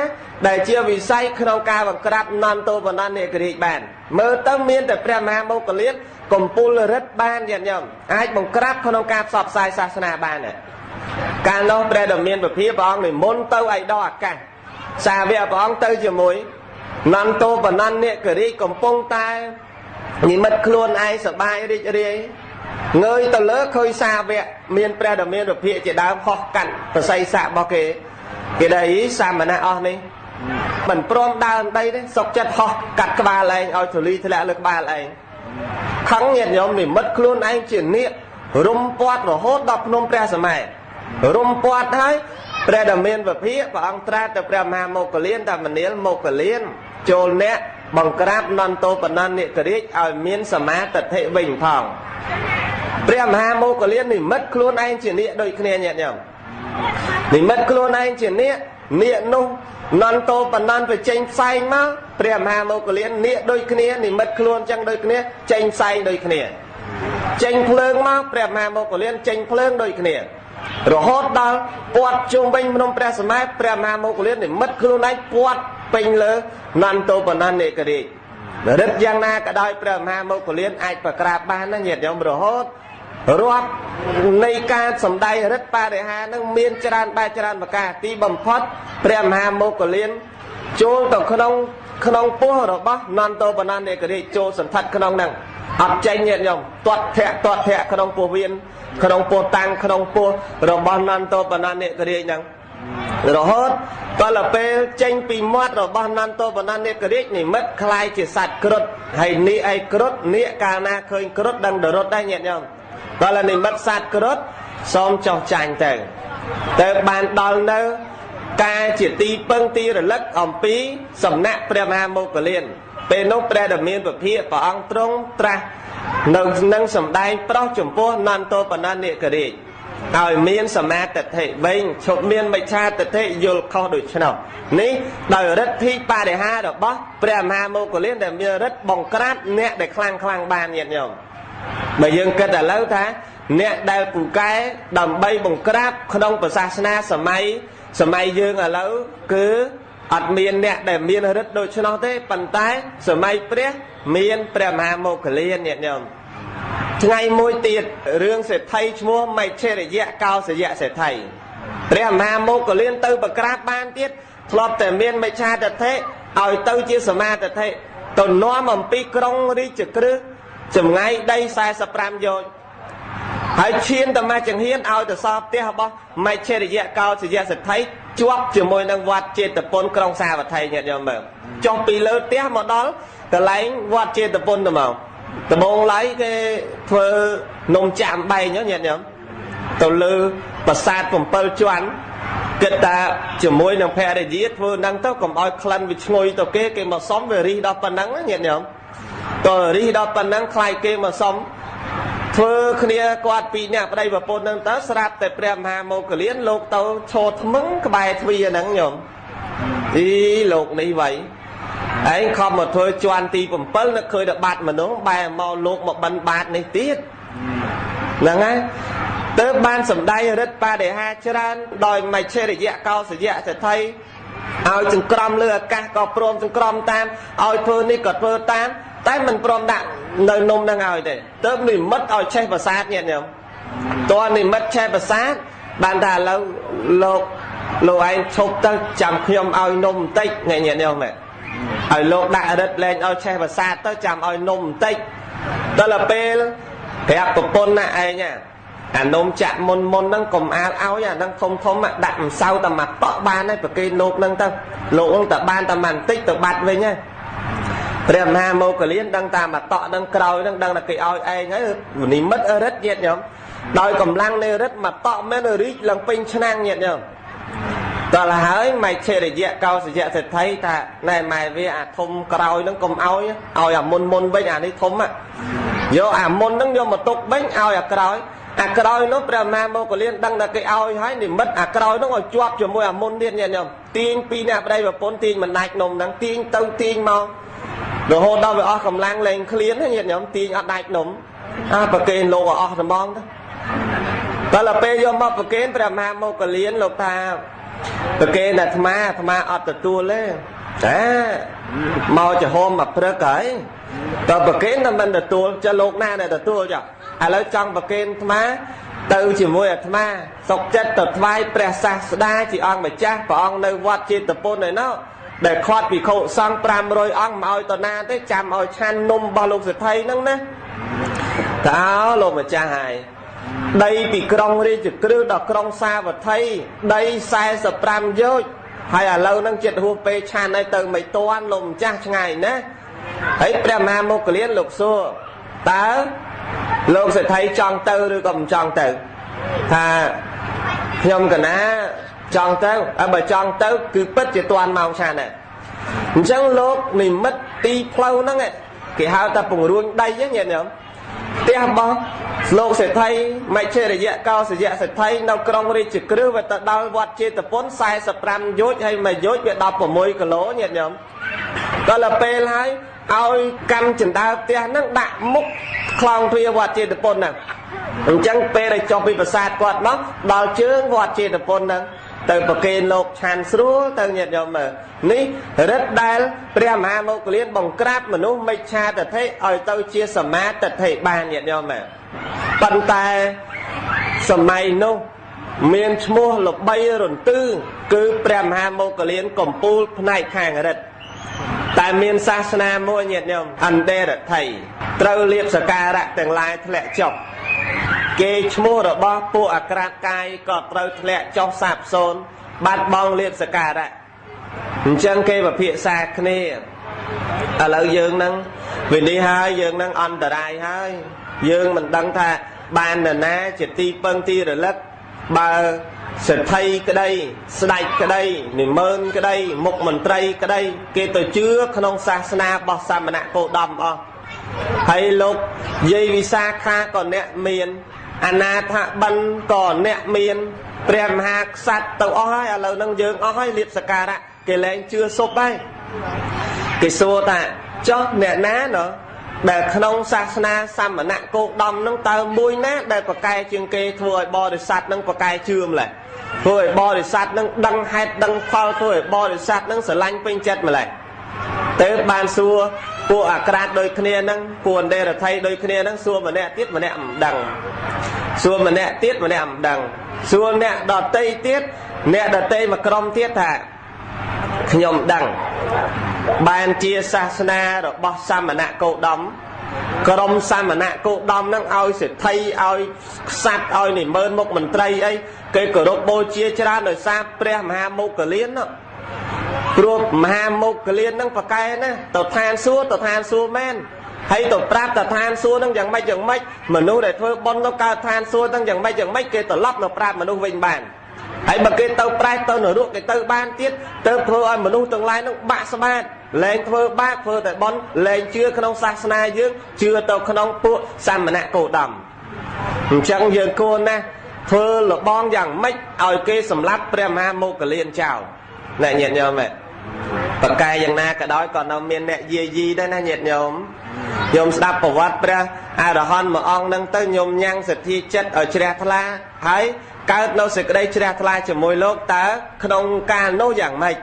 A: ដែលជាវិស័យក្នុងការបង្ក្រាបនន្តោបនន្តនេករាជបានមើលទៅមានតែព្រះមហាមោគលានកំពូលរិទ្ធបានញាតិញោមអាចបង្ក្រាបក្នុងការផ្សព្វផ្សាយសាសនាបានកាលនោះព្រះដ៏មានពភាព្រះអង្គនិមន្តទៅឯដល់អាកាសសាវកព្រះអង្គទៅជាមួយនន្តោបនន្តនេករាជកំពុងតែនិមិត្តខ្លួនឯងសបាយរីករាយងើយទៅលើឃើញសាវកមានព្រះដ៏មានពភាជាដើមហោះកាត់ប្រស័យស័ករបស់គេគេថាអីសាមណៈអស់នេះមិនព្រមដើមដីទេសុកចិត្តហោះកាត់ក្បាលឯងឲ្យធូលីធ្លាក់លើក្បាលឯងខឹងញាតិញោមនិមិត្តខ្លួនឯងជានាគរុំពាត់រហូតដល់ភ្នំព្រះសម័យរុំពាត់ហើយព្រះដ៏មានពភាព្រះអង្គត្រាស់ទៅព្រះមហាមោគលានថាមនាលមោគលានចូលអ្នកបង្ក្រាបនន្តោបនន្តនិករាជឲ្យមានសមាទិដ្ឋិវិញផងព្រះមហាមោគលាននិមិត្តខ្លួនឯងជានាគដូចគ្នាញាតិញោមនិមិត្តខ្លួនឯងជានាគនាគនោះនន្តោបនន្តទៅចេញផ្សែងមកព្រះមហាមោគលាននាគដូចគ្នានិមិត្តខ្លួនចឹងដូចគ្នាចេញផ្សែងដូចគ្នាចេញភ្លើងមកព្រះមហាមោគលានចេញភ្លើងដូចគ្នារហូតដល់ពាត់ជុំវិញភ្នំព្រះសម័យព្រះមហាមោគលាននិមិត្តខ្លួនឯងពាត់ពេញលើនន្តោបនន្តនេករាជរិទ្ធយ៉ាងណាក៏ដោយព្រះមហាមោគលានអាចប្រក្រាបបានណាញាតិញោមរហូតរាប់នៃការសំដែងរិទ្ធបរិហានឹងមានច្រើនបែបច្រើនប្រការទីបំផុតព្រះមហាមោគលានចូលទៅក្នុងពោះរបស់នន្តោបនន្តនេករាជចូលសន្ធិដ្ឋក្នុងហ្នឹងអត់ចេញញាតិញោមទាត់ធាក់ទាត់ធាក់ក្នុងពោះវៀនក្នុងពោះតាំងក្នុងពោះរបស់នន្តោបនន្តនេករាជហ្នឹងរហូតដល់ពេលចេញពីមាត់របស់នន្តោបនន្តនេករាជនិមិត្តคล้ายជាសត្វគ្រុឌហើយនេះឯគ្រុឌនេះកាលណាឃើញគ្រុឌដឹងដរុតដែរញាតិញោមដល់និមិត្តសត្វគ្រុឌសូមចុះចាញ់ទៅទៅបានដល់នៅការជាទីពឹងទីរលឹកអំពីសំណាក់ព្រះមហាមោគលានពេលនោះព្រះដ៏មានពភាព្រះអង្គទ្រង់ត្រាស់នៅនឹងសម្ដែងប្រោះចំពោះនន្តោបនន្តនេករាជឲ្យមានសមាទិដ្ឋិវិញឈប់មានមិច្ឆាទិដ្ឋិយល់ខុសដូច្នោះនេះដោយរិទ្ធិបរិហារបស់ព្រះមហាមោគលានដែលមានរិទ្ធបង្ក្រាបអ្នកដែលខ្លាំងខ្លាំងបានញាតិញោមបើយើងគិតឥឡូវថាអ្នកដែលពូកែដើម្បីបង្ក្រាបក្នុងសាសនាសម័យយើងឥឡូវគឺអត់មានអ្នកដែលមានរិទ្ធដូច្នោះទេប៉ុន្តែសម័យព្រះមានព្រះមហាមោគលានញាតិញោមថ្ងៃមួយទៀតរឿងសេដ្ឋីឈ្មោះមច្ឆិរិយៈកោសយៈសេដ្ឋីព្រះមហាមោគលានទៅបង្ក្រាបបានទៀតធ្លាប់តែមានមិច្ឆាទិដ្ឋិឲ្យទៅជាសមាទិដ្ឋិទៅនាំអំពីក្រុងរាជក្រឹសចម្ងាយដី45យោជន៍ហើយឈានតមាចង្ហៀនឲ្យទៅសោផ្ទះរបស់មច្ឆិរិយៈកោសយៈសេដ្ឋីជាប់ជាមួយនឹងវត្តចេតពុនក្រុងសាវត្ថីញាតិញោមមើលចុះពីលើផ្ទះមកដល់កន្លែងវត្តចេតពុនទៅមកដំបងឡៃគេធ្វើនំចាក់អំបែងញាតិញោមទៅលើប្រាសាទ7ជាន់គិតថាជាមួយនឹងភរិយាធ្វើហ្នឹងទៅកុំឲ្យក្លិនវាឈ្ងុយទៅគេមកសុំវារិះដល់ប៉ុណ្ណឹងញាតិញោមតើរិះដល់ប៉ុណ្ណឹងខ្លាចគេមកសុំធ្វើគ្នាគាត់ពីរអ្នកប្តីប្រពន្ធហ្នឹងទៅស្រាប់តែព្រះមហាមោគលានលោកទៅឈរថ្មឹងក្បែរទ្វារហ្នឹងញោមអីលោកនេះវៃឯងខំមកធ្វើជាន់ទី7នឹកឃើញតែបាត់មនុស្សបែរមកលោកមកបិណ្ឌបាតនេះទៀតហ្នឹងហើយទើបបានសម្ដែងរិទ្ធបរិហាច្រើនដោយមច្ឆិរិយៈកោសយៈសេដ្ឋីឲ្យចង្ក្រមលើអាកាសក៏ព្រមចង្ក្រមតាមឲ្យធ្វើនេះក៏ធ្វើតាមតែមិនព្រមដាក់នៅនំហ្នឹងឲ្យទេទើបនិមិត្តឲ្យឆេះប្រាសាទញាតិញោមតើនិមិត្តឆេះប្រាសាទបានថាឥឡូវលោកឯងឈប់ទៅចាំខ្ញុំឲ្យនំបន្តិចញាតិញោមឲ្យលោកដាក់រិទ្ធលែងឲ្យឆេះប្រាសាទទៅចាំឲ្យនំបន្តិចដល់ពេលប្រាប់ប្រពន្ធណាឯងអានំចាក់មុនហ្នឹងកុំអាលឲ្យអាហ្នឹងធំធំដាក់ម្សៅតែមួយតក់បានហើយប្រគេលោកហ្នឹងទៅលោកហ្នឹងតែបានតែបន្តិចទៅបាត់វិញហើយព្រះមហាមោគលានដឹងតាមមួយតក់ហ្នឹងក្រោយហ្នឹងដឹងតែគេឲ្យឯងហើយនិមិត្តរិទ្ធញាតិញោមដោយកម្លាំងនៃរិទ្ធមួយតក់មែនរីកឡើងពេញឆ្នាំងញាតិញោមដល់ហើយមច្ឆិរិយៈកោសយៈសេដ្ឋីថាណែម៉ែវាអាធំក្រោយហ្នឹងកុំឲ្យអាមុនវិញអានេះធំយកអាមុនហ្នឹងយកមកទុកវិញឲ្យអាក្រោយអាក្រោយនោះព្រះមហាមោគលានដឹងតែគេឲ្យហើយនិមិត្តអាក្រោយនោះឲ្យជាប់ជាមួយអាមុនទៀតញាតិញោមទាញពីរអ្នកប្តីប្រពន្ធទាញមិនដាច់នំហ្នឹងទាញទៅទាញមករហូតដល់វាអស់កម្លាំងលែងឃ្លានញាតិញោមទាញអត់ដាច់នំអើប្រគេនលោកឲ្យអស់ត្មងទៅ ដល់ពេលយកមកប្រគេនព្រះមហាមោគលានលោកថាប្រគេនអាត្មាអាត្មាអត់ទទួលទេអាមកចំហមកព្រឹកហើយតើប្រគេនតែមិនទទួលចុះលោកណាដែលទទួលចុះឥឡូវចង់ប្រគេនអាត្មាទៅជាមួយអាត្មាសុកចិត្តទៅថ្វាយព្រះសាស្តាជាអង្គម្ចាស់ព្រះអង្គនៅវត្តចេតពុនឯណោះដែលខាត់ភិក្ខុសង្ឃ500អង្គមកឲ្យតណាទេចាំឲ្យឆាន់នំរបស់លោកសេដ្ឋីហ្នឹងណាតើលោកម្ចាស់ហើយដីពីក្រុងរាជក្រឹសដល់ក្រុងសាវត្ថីដី45យោជហើយឥឡូវហ្នឹងចិត្តហួសពេលឆាន់ហើយទៅមិនតាន់លោកម្ចាស់ឆ្ងាយណាស់ហើយព្រះមហាមោគលានលោកសួរតើលោកសេដ្ឋីចង់ទៅឬក៏មិនចង់ទៅថាខ្ញុំកណាចង់ទៅហើយបើចង់ទៅគឺពិតជាតាន់ម៉ោងឆាន់ដែរអញ្ចឹងលោកនិមិត្តទីផ្លូវហ្នឹងគេហៅថាពង្រួញដីហ្នឹងញាតិញោមផ្ទះរបស់លោកសេដ្ឋីមជ្ឈិរយៈកោសយៈសេដ្ឋីនៅក្រុងរាជក្រឹសវាទៅដល់វត្តចេតពុន45យោជហើយមួយយោជវា16គីឡូញាតិញោមដល់ពេលហើយឲ្យកម្មចិន្តាផ្ទះហ្នឹងដាក់មុខខ្លោងទ្វារវត្តចេតពុនហ្នឹងអញ្ចឹងពេលដែលចុះពីប្រាសាទគាត់មកដល់ជើងវត្តចេតពុនហ្នឹងទៅប្រគេនលោកឆាន់ស្រួលទៅញាតិញោមមើលនេះរិទ្ធដែលព្រះមហាមោគលានបង្ក្រាបមនុស្សមិច្ឆាទិដ្ឋិឲ្យទៅជាសមាទិដ្ឋិបានញាតិញោមមើលប៉ុន្តែសម័យនោះមានឈ្មោះល្បីរន្ទឺគឺព្រះមហាមោគលានកំពូលផ្នែកខាងរិទ្ធតែមានសាសនាមួយញាតិញោមអន្តេរដ្ឋីត្រូវលៀបសការៈទាំងឡាយធ្លាក់ចុះគេឈ្មោះរបស់ពួកអាក្រាតកាយក៏ត្រូវធ្លាក់ចុះសាបសូន្យបាត់បង់លៀបសការៈអញ្ចឹងគេវិភាសាគ្នាឥឡូវយើងនឹងវិនិច្ឆ័យហើយយើងនឹងអន្តរាយហើយយើងមិនដឹងថាបាននរណាជាទីពឹងទីរលឹកបើសេដ្ឋីក្តីស្ដេចក្តីនិមឺនក្តីមុខមន្ត្រីក្តីគេទៅជឿក្នុងសាសនារបស់សមណៈគោតមអស់ហើយលោកយាយវិសាខាក៏អ្នកមានអនាថបិណ្ឌក៏អ្នកមានព្រះមហាក្សត្រទៅអស់ហើយឥឡូវហ្នឹងយើងអស់ហើយលៀបសការៈគេលែងជឿសុបហើយគេសួរថាចុះអ្នកណាណោះដែលក្នុងសាសនាសមណៈគោតមហ្នឹងតើមួយណាដែលប្រកែជាងគេធ្វើឲ្យបរិស័ទហ្នឹងប្រកែជឿម្ល៉េះធ្វើឲ្យបរិស័ទហ្នឹងដឹងហេតុដឹងផលធ្វើឲ្យបរិស័ទហ្នឹងស្រឡាញ់ពេញចិត្តម្ល៉េះទៅបានសួរពួកអាក្រាតដូចគ្នាហ្នឹងពួកអន្តេរដ្ឋីដូចគ្នាហ្នឹងសួរម្នាក់ទៀតម្នាក់មិនដឹងសួរម្នាក់ទៀតម្នាក់មិនដឹងសួរអ្នកដតីទៀតអ្នកដតីមួយក្រុមទៀតថាខ្ញុំដឹងបានជាសាសនារបស់សមណៈគោតមក្រុមសមណៈគោតមហ្នឹងឲ្យសេដ្ឋីឲ្យក្សត្រឲ្យនិមឺនមុខមន្ត្រីអីគេគោរពបូជាច្រើនដោយសារព្រះមហាមោគលាននោះព្រោះមហាមោគលានហ្នឹងប្រកែណាទៅឋានសួគ៌ទៅឋានសួគ៌មែនហើយទៅប្រាប់ទៅឋានសួគ៌ហ្នឹងយ៉ាងម៉េចយ៉ាងម៉េចមនុស្សដែលធ្វើបុណ្យទៅកើតឋានសួគ៌ហ្នឹងយ៉ាងម៉េចយ៉ាងម៉េចគេត្រឡប់មកប្រាប់មនុស្សវិញបានហើយបើគេទៅប្រែទៅនរកគេទៅបានទៀតទៅធ្វើឲ្យមនុស្សទាំងឡាយហ្នឹងបាក់ស្បាតលែងធ្វើបាបធ្វើតែបុណ្យលែងជឿក្នុងសាសនាយើងជឿទៅក្នុងពួកសមណៈគោតមអញ្ចឹងយើងគួរណាស់ធ្វើលបងយ៉ាងម៉េចឲ្យគេសម្លាប់ព្រះមហាមោគលានចោលអ្នកញាតិញោមបកែយ៉ាងណាក៏ដោយក៏នៅមានអ្នកយាយីដែរណាញាតិញោមញោមស្ដាប់ប្រវត្តិព្រះអរហន្តមួយអង្គហ្នឹងទៅញោមញ៉ាំងសទ្ធាចិត្តឲ្យជ្រះថ្លាហើយកើតនៅសេចក្តីជ្រះថ្លាជាមួយលោកតើក្នុងកាលនោះយ៉ាងម៉េច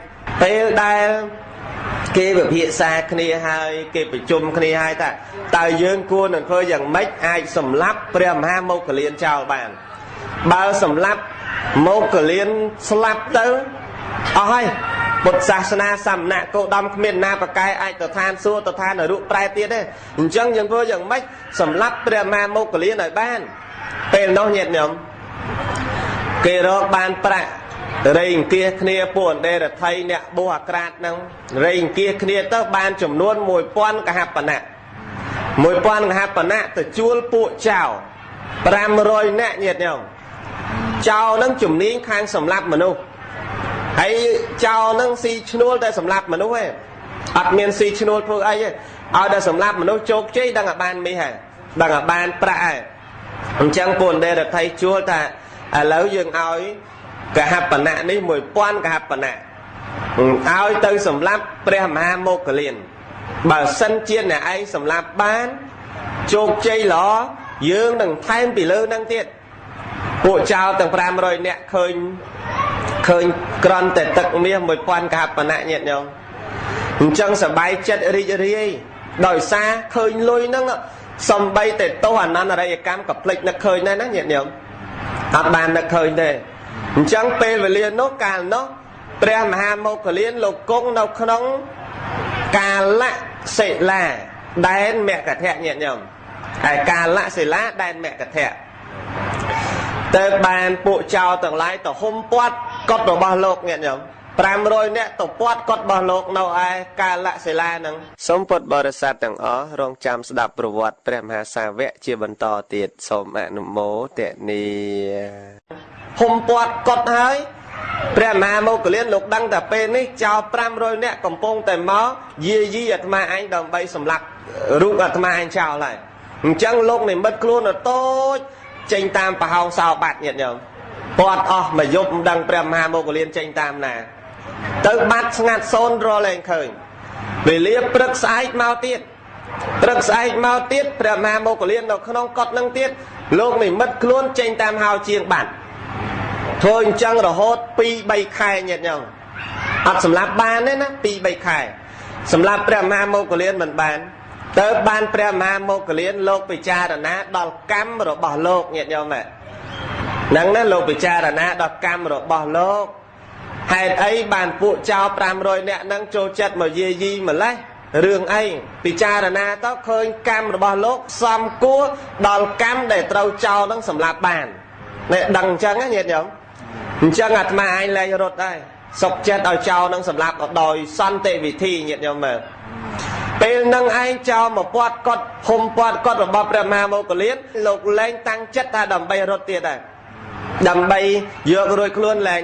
A: ពេលដែលគេវិភាសាគ្នាហើយគេប្រជុំគ្នាហើយថាតើយើងគួរនឹងធ្វើយ៉ាងម៉េចអាចសម្លាប់ព្រះមហាមោគលានចោលបានបើសម្លាប់មោគលានស្លាប់ទៅអស់ហើយពុទ្ធសាសនាសមណៈគោតមគ្មានណាប្រកែអាចទៅឋានសួគ៌ទៅឋាននរកប្រែទៀតទេអញ្ចឹងយើងធ្វើយ៉ាងម៉េចសម្លាប់ព្រះមហាមោគលានឲ្យបានពេលនោះញាតិញោមគេរកបានប្រាក់រៃអង្គាសគ្នាពួកអន្តេរដ្ឋីអ្នកបួសអាក្រាតហ្នឹងរៃអង្គាសគ្នាទៅបានចំនួន1000កហបណៈ1000កហបណៈទៅជួលពួកចៅ500នាក់ញាតិញោមចៅហ្នឹងជំនាញខាងសម្លាប់មនុស្សហើយចៅហ្នឹងស៊ីឈ្នួលតែសម្លាប់មនុស្សឯងអត់មានស៊ីឈ្នួលធ្វើអីទេឲ្យតែសម្លាប់មនុស្សជោគជ័យដឹងឲ្យបានមាសហើយដឹងឲ្យបានប្រាក់ហើយអញ្ចឹងពួកអន្តេរដ្ឋីជួលថាឥឡូវយើងឲ្យកហបណៈនេះ1000កហបណៈឲ្យទៅសម្លាប់ព្រះមហាមោគលានបើសិនជាអ្នកឯងសម្លាប់បានជោគជ័យល្អយើងនឹងថែមពីលើនឹងទៀត ពួកចោលទាំង500នាក់ឃើញក្រន់តែទឹកមាស1000កហបណៈញាតិញោមអញ្ចឹងសบายចិត្តរីករាយដោយសារឃើញលុយហ្នឹងសំបីតែទោសអនន្តរិយកម្មក៏ភ្លេចនឹកឃើញដែរណាញាតិញោមអត់បាននឹកឃើញទេអញ្ចឹងពេលវេលានោះកាលនោះព្រះមហាមោគលានលោកគង់នៅក្នុងកាលសិលាដែនមគធៈញាតិញោមឯកាលសិលាដែនមគធៈទៅបានពួកចោលទាំងឡាយទៅហុំព័ទ្ធកុដរបស់លោកញាតិញោម500នាក់ទៅពាត់កុដរបស់លោកនៅឯកាលសិលាហ្នឹងសូមពុទ្ធបរិស័ទទាំងអស់រងចាំស្ដាប់ប្រវត្តិព្រះមហាសាវកជាបន្តទៀតសូមអនុមោទនាហុំព័ទ្ធកុដហើយព្រះមហាមោគលានលោកដឹងតែពេលនេះចោល500នាក់កំពុងតែមកយាយីអាត្មាឯងដើម្បីសម្លាប់រូបអាត្មាឯងចោលហើយអញ្ចឹងលោកនិមិត្តខ្លួនតូចចេញតាមប្រហោងសោបាត់ញាតិញោមពាត់អស់មួយយប់មិនដឹងព្រះមហាមោគលានចេញតាមណាទៅបាត់ស្ងាត់សូន្យរលែងឃើញវេលាព្រឹកស្អែកមកទៀតព្រឹកស្អែកមកទៀតព្រះមហាមោគលាននៅក្នុងកុដនឹងទៀតលោកនិមិត្តខ្លួនចេញតាមហៅជាងបាត់ធ្វើអញ្ចឹងរហូត2 3ខែញាតិញោមអត់សម្លាប់បានទេណា2 3ខែសម្លាប់ព្រះមហាមោគលានមិនបានទៅបានព្រះមហាមោគលានលោកពិចារណាដល់កម្មរបស់លោកញាតិញោមហ្នឹងណាលោកពិចារណាដល់កម្មរបស់លោកហេតុអីបានពួកចោល500នាក់ហ្នឹងចូលចិត្តមកយាយីម្លេះរឿងអីពិចារណាទៅឃើញកម្មរបស់លោកសំគួរដល់កម្មដែលត្រូវចោលហ្នឹងសម្លាប់បាននេះដឹងអញ្ចឹងណាញាតិញោមអញ្ចឹងអាត្មាឯងលែងរត់ដែរសុកចិត្តឲ្យចោលហ្នឹងសម្លាប់ដោយសន្តិវិធីញាតិញោមមើលពេលនឹងឯងចោលមកពាត់កត់ហុំពាត់កត់របស់ព្រះមហាមោគលានលោកលែងតាំងចិត្តថាដើម្បីរត់ទៀតដែរដើម្បីយករួចខ្លួនលែង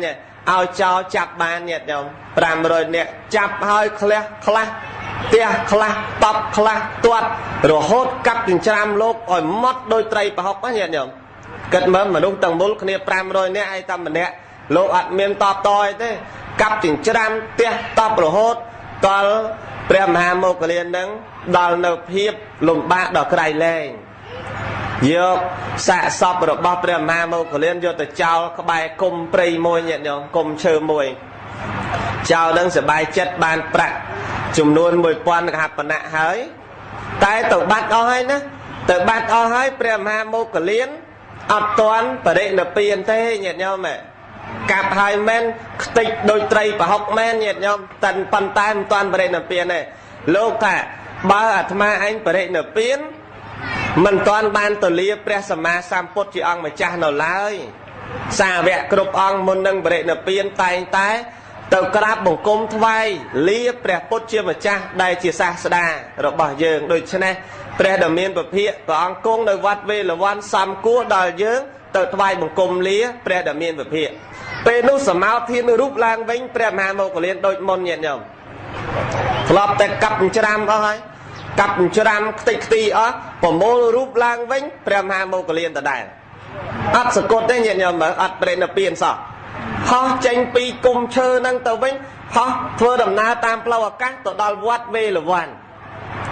A: ឲ្យចោលចាប់បានញាតិញោម500នាក់ចាប់ហើយខ្លះខ្លះផ្ទះខ្លះតបខ្លះទាត់រហូតកាប់ចិញ្ច្រាំលោកឲ្យម៉ត់ដោយត្រីប្រហុកណាញាតិញោមគិតមើលមនុស្សទាំងមូលគ្នា500នាក់ឯតែម្នាក់លោកអត់មានតបតអីទេកាប់ចិញ្ច្រាំផ្ទះតបរហូតតល់ព្រះមហាមោគលាននឹងដល់នៅភាពលំបាកដល់ក្រៃលែងយកសាកសពរបស់ព្រះមហាមោគលានយកទៅចោលក្បែរគុំព្រៃមួយញាតិញោមគុំឈើមួយចោលនឹងសบายចិត្តបានប្រាក់ចំនួន1000កហបណៈហើយតែទៅបាត់អស់ហើយណាទៅបាត់អស់ហើយព្រះមហាមោគលានអត់ទាន់បរិនិព្វានទេញាតិញោមកាប់ហើយមែនខ្ទេចដូចត្រីប្រហុកមែនញាតិញោមតែប៉ុន្តែមិនទាន់បរិនិព្វានទេលោកថាបើអាត្មាឯងបរិនិព្វានមិនទាន់បានទលាព្រះសម្មាសម្ពុទ្ធជាអង្គម្ចាស់នៅឡើយសាវកគ្រប់អង្គមុននឹងបរិនិព្វានតែងតែទៅក្រាបបង្គំថ្វាយលាព្រះពុទ្ធជាម្ចាស់ដែលជាសាស្តារបស់យើងដូច្នេះព្រះដ៏មានពភាកព្រះអង្គគង់នៅវត្តវេលវ័នសំគួរដល់យើងទៅថ្វាយបង្គំលាព្រះដ៏មានពភាកពេលនោះសមោធានរូបឡើងវិញព្រះមហាមោគលានដូចមុនញាតិញោមធ្លាប់តែកាប់ច្រាំអស់ហើយកាប់ច្រាំខ្ទេចខ្ទីអស់ប្រមូលរូបឡើងវិញព្រះមហាមោគលានដដែលអត់សកត់ទេញាតិញោមមើលអត់ប្រេណពៀនសោះហោះចេញពីគុំឈើហ្នឹងទៅវិញហោះធ្វើដំណើរតាមផ្លូវអាកាសទៅដល់វត្តវេលវ័ន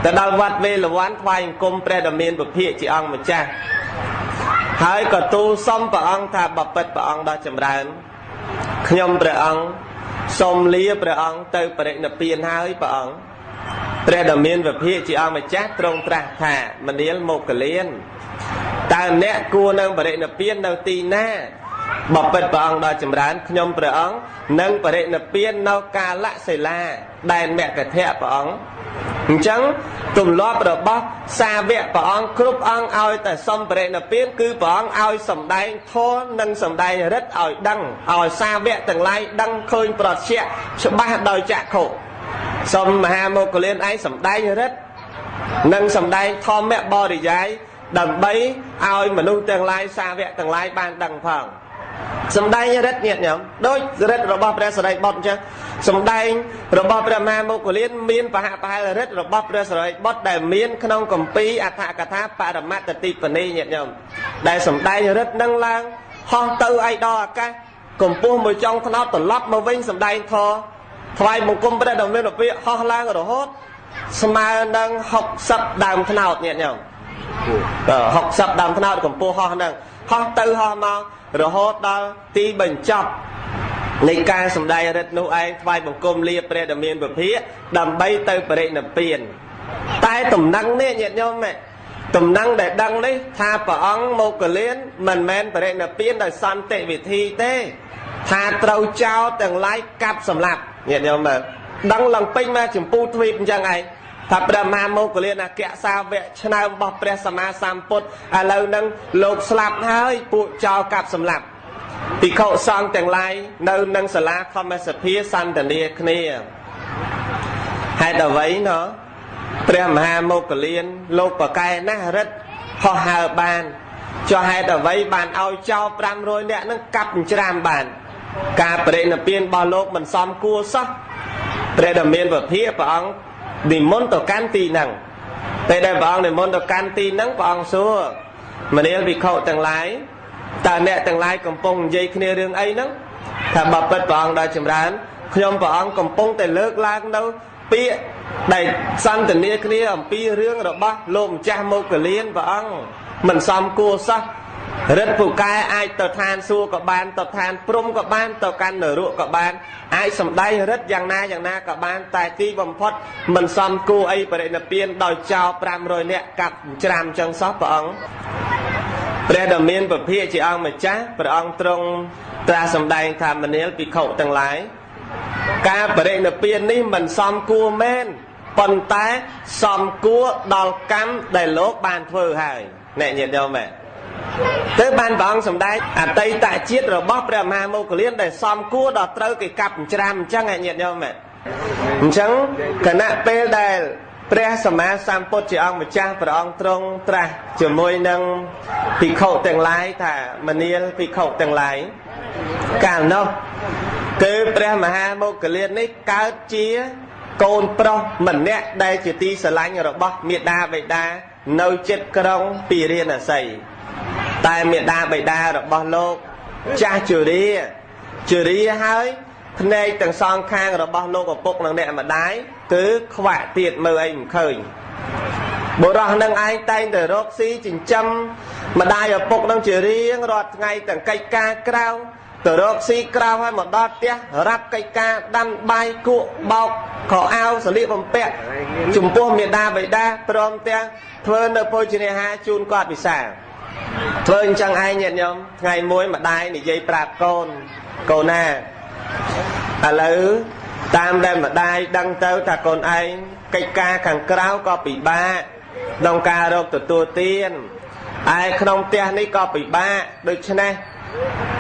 A: ទៅដល់វត្តវេលវ័នថ្វាយបង្គំព្រះដ៏មានពភាកជាអង្គម្ចាស់ហើយក៏ទូលសុំព្រះអង្គថាបពិតព្រះអង្គដ៏ចម្រើនខ្ញុំព្រះអង្គសូមលាព្រះអង្គទៅបរិនិព្វានហើយព្រះអង្គព្រះដ៏មានវិភាកជាអង្គម្ចាស់ទ្រង់ត្រាស់ថាមនាលមោគលានតើអ្នកគួរនឹងបរិនិព្វាននៅទីណាបពិតព្រះអង្គដ៏ចម្រើនខ្ញុំព្រះអង្គនឹងបរិនិព្វាននៅកាលសិលាដែនមគធៈព្រះអង្គអញ្ចឹងទម្លាប់របស់សាវកព្រះអង្គគ្រប់អង្គឲ្យតែសុំបរិនិព្វានគឺព្រះអង្គឲ្យសម្ដែងធម៌និងសម្ដែងរិទ្ធឲ្យដឹងឲ្យសាវកទាំងឡាយដឹងឃើញប្រត្យក្សច្បាស់ដោយចក្ខុសូមមហាមោគលានឯងសម្ដែងរិទ្ធនិងសម្ដែងធម្មបរិយាយដើម្បីឲ្យមនុស្សទាំងឡាយសាវកទាំងឡាយបានដឹងផងសម្ដែងរិទ្ធញាតិញោមដូចរិទ្ធរបស់ព្រះសិរីបុត្រអញ្ចឹងសម្ដែងរបស់ព្រះមហាមោគលានមានប្រហាក់ប្រហែលរិទ្ធរបស់ព្រះសិរីបុត្រដែលមានក្នុងគម្ពីរអដ្ឋកថាបរមត្តតិបនីញាតិញោមដែលសម្ដែងរិទ្ធនឹងឡើងហោះទៅឯដល់អាកាសកម្ពស់មួយចុងថ្នោតត្រឡប់មកវិញសម្ដែងធម៌ថ្វាយបង្គំព្រះដ៏មានពភាកហោះឡើងរហូតស្មើនឹង60ដើមថ្នោតញាតិញោម 60ដើមថ្នោតកម្ពស់ហោះហ្នឹង ហោះទៅហោះមករហូតដល់ទីបញ្ចប់នៃការសម្ដែងរិទ្ធនោះឯងថ្វាយបង្គំលាព្រះដ៏មានពភាដើម្បីទៅបរិនិព្វានតែតំណឹងនេះញាតិញោមតំណឹងដែលដឹងនេះថាព្រះអង្គមោគលានមិនមែនបរិនិព្វានដោយសន្តិវិធីទេថាត្រូវចោលទាំងឡាយកាប់សម្លាប់ញាតិញោមមើលដឹងឡើងពេញមកចម្ពូទ្វីបអញ្ចឹងឯងថាព្រះមហាមោគលានអគ្គសាវកឆ្នើមរបស់ព្រះសម្មាសម្ពុទ្ធឥឡូវនឹងលោកស្លាប់ហើយពួកចោលកាប់សម្លាប់ភិក្ខុសង្ឃទាំងឡាយនៅនឹងសាលាធម្មសភាសន្តានាគ្នាហេតុអ្វីណោះព្រះមហាមោគលានលោកប្រកែណាស់រិទ្ធហោះហើរបានចុះហេតុអ្វីបានឲ្យចោល500នាក់នឹងកាប់ច្រាមបានការបរិនិព្វានរបស់លោកមិនសមគួរសោះព្រះដ៏មានពភាព្រះអង្គនិមន្តទៅកាន់ទីហ្នឹងពេលដែលព្រះអង្គនិមន្តទៅកាន់ទីហ្នឹងព្រះអង្គសួរមនាលភិក្ខុទាំងឡាយតើអ្នកទាំងឡាយកំពុងនិយាយគ្នារឿងអីហ្នឹងថាបើពិតព្រះអង្គដល់ចម្រើនខ្ញុំព្រះអង្គកំពុងតែលើកឡើងនៅពាក្យដែលសន្ទនាគ្នាអំពីរឿងរបស់លោកម្ចាស់មោគលានព្រះអង្គមិនសមគួរសោះរិទ្ធពូកែអាចទៅឋានសួគ៌ក៏បានទៅឋានព្រំក៏បានទៅកាន់នរកក៏បានអាចសំដែងរិទ្ធយ៉ាងណាយ៉ាងណាក៏បានតែទីបំផុតមិនសមគួរអីបរិនិព្វានដោយចោល500នាក់កាប់ច្រាមចឹងសោះព្រះអង្គព្រះដ៏មានពភាជាអង្គម្ចាស់ព្រះអង្គទ្រង់ត្រាស់សម្ដែងថាមនាលភិក្ខុទាំងឡាយការបរិនិព្វាននេះមិនសមគួរមែនប៉ុន្តែសមគួរដល់កម្មដែលលោកបានធ្វើហើយអ្នកញាតិញោមទៅបានព្រះអង្គសម្ដែងអតីតជាតិរបស់ព្រះមហាមោគលានដែលសមគួរដល់ត្រូវគេកាប់ច្រាមអញ្ចឹងញាតិញោមអញ្ចឹងគណៈពេលដែលព្រះសម្មាសម្ពុទ្ធជាអង្គម្ចាស់ព្រះអង្គទ្រង់ត្រាស់ជាមួយនឹងភិក្ខុទាំងឡាយថាមនាលភិក្ខុទាំងឡាយកាលនោះគឺព្រះមហាមោគលាននេះកើតជាកូនប្រុសម្នាក់ដែលជាទីស្រឡាញ់របស់មាតាបិតានៅចិត្តក្រុងពិរាណសីតែមាតាបិតារបស់លោកចាស់ជរាហើយភ្នែកទាំងសងខាងរបស់លោកឪពុកនិងអ្នកម្ដាយគឺខ្វាក់ទៀតមើលអីមិនឃើញបុរសនឹងឯងតែងតែរកស៊ីចិញ្ចឹមម្ដាយឪពុកនឹងជារៀងរាល់ថ្ងៃទាំងកិច្ចការក្រៅទៅរកស៊ីក្រៅហើយមកដល់ផ្ទះរាប់កិច្ចការដាំបាយគក់បោកខោអាវសម្លៀកបំពាក់ចំពោះមាតាបិតាព្រមទាំងធ្វើនៅភោជនាហារជូនគាត់ពិសាធ្វើអញ្ចឹងឯងញាតិញោមថ្ងៃមួយម្ដាយនិយាយប្រាប់កូនកូនណាឥឡូវតាមដែលម្ដាយដឹងទៅថាកូនឯងកិច្ចការខាងក្រៅក៏ពិបាកក្នុងការរកទទួលទានឯក្នុងផ្ទះនេះក៏ពិបាកដូច្នេះ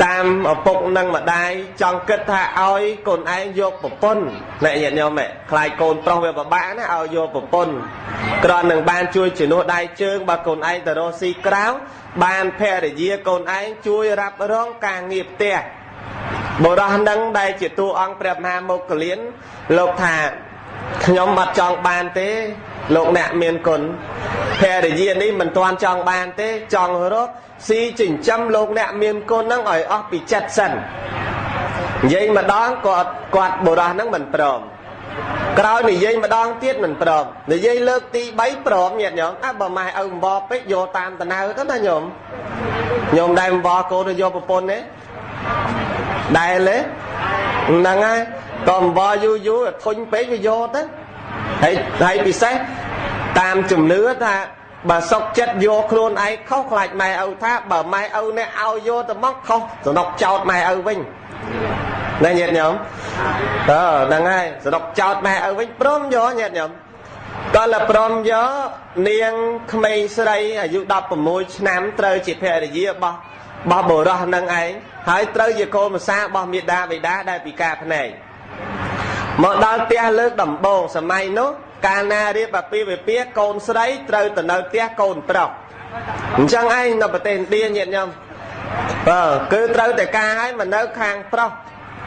A: តាមឪពុកនិងម្ដាយចង់គិតថាឲ្យកូនឯងយកប្រពន្ធអ្នកញាតិញោមខ្លាចកូនប្រុសវាពិបាកណាឲ្យយកប្រពន្ធគ្រាន់នឹងបានជួយជំនួសដៃជើងបើកូនឯងទៅរកស៊ីក្រៅបានភរិយាកូនឯងជួយរ៉ាប់រងការងារផ្ទះបុរសនឹងដែលជាតួអង្គព្រះមហាមោគលានលោកថាខ្ញុំអត់ចង់បានទេលោកអ្នកមានគុណភរិយានេះមិនទាន់ចង់បានទេចង់រកស៊ីចិញ្ចឹមលោកអ្នកមានគុណហ្នឹងឲ្យអស់ពីចិត្តសិននិយាយម្ដងគាត់បុរសហ្នឹងមិនព្រមក្រោយនិយាយម្ដងទៀតមិនព្រមនិយាយលើកទី3ព្រមញាតិញោមអើបើម៉ែឪអំបពេកយកតាមតណៅទៅណាញោមញោមដែលអំបកូនទៅយកប្រពន្ធទេដែលទេហ្នឹងហើយក៏អំបយូរយូរធុញពេកវាយកទៅហើយពិសេសតាមជំនឿថាបើសុកចិត្តយកខ្លួនឯងខុសខ្លាចម៉ែឪថាបើម៉ែឪអ្នកឲ្យយកទៅមកខុសសំណុកចោតម៉ែឪវិញណាញាតិញោមអឺហ្នឹងហើយសំណុកចោតម៉ែឪវិញព្រមយកញាតិញោមតើព្រមយកនាងក្មេងស្រីអាយុ16ឆ្នាំត្រូវជាភរិយារបស់បុរសហ្នឹងឯងហើយត្រូវជាកូនម្សារបស់មាតាបិតាដែលពិការភ្នែកមកដល់ផ្ទះលើកដំបូងសម័យនោះកាលណារៀបអាពាហ៍ពិពាហ៍កូនស្រីត្រូវទៅនៅផ្ទះកូនប្រុសអញ្ចឹងឯងនៅប្រទេសឥណ្ឌាញាតិញោមបើគឺត្រូវតែការឲ្យមកនៅខាងប្រុស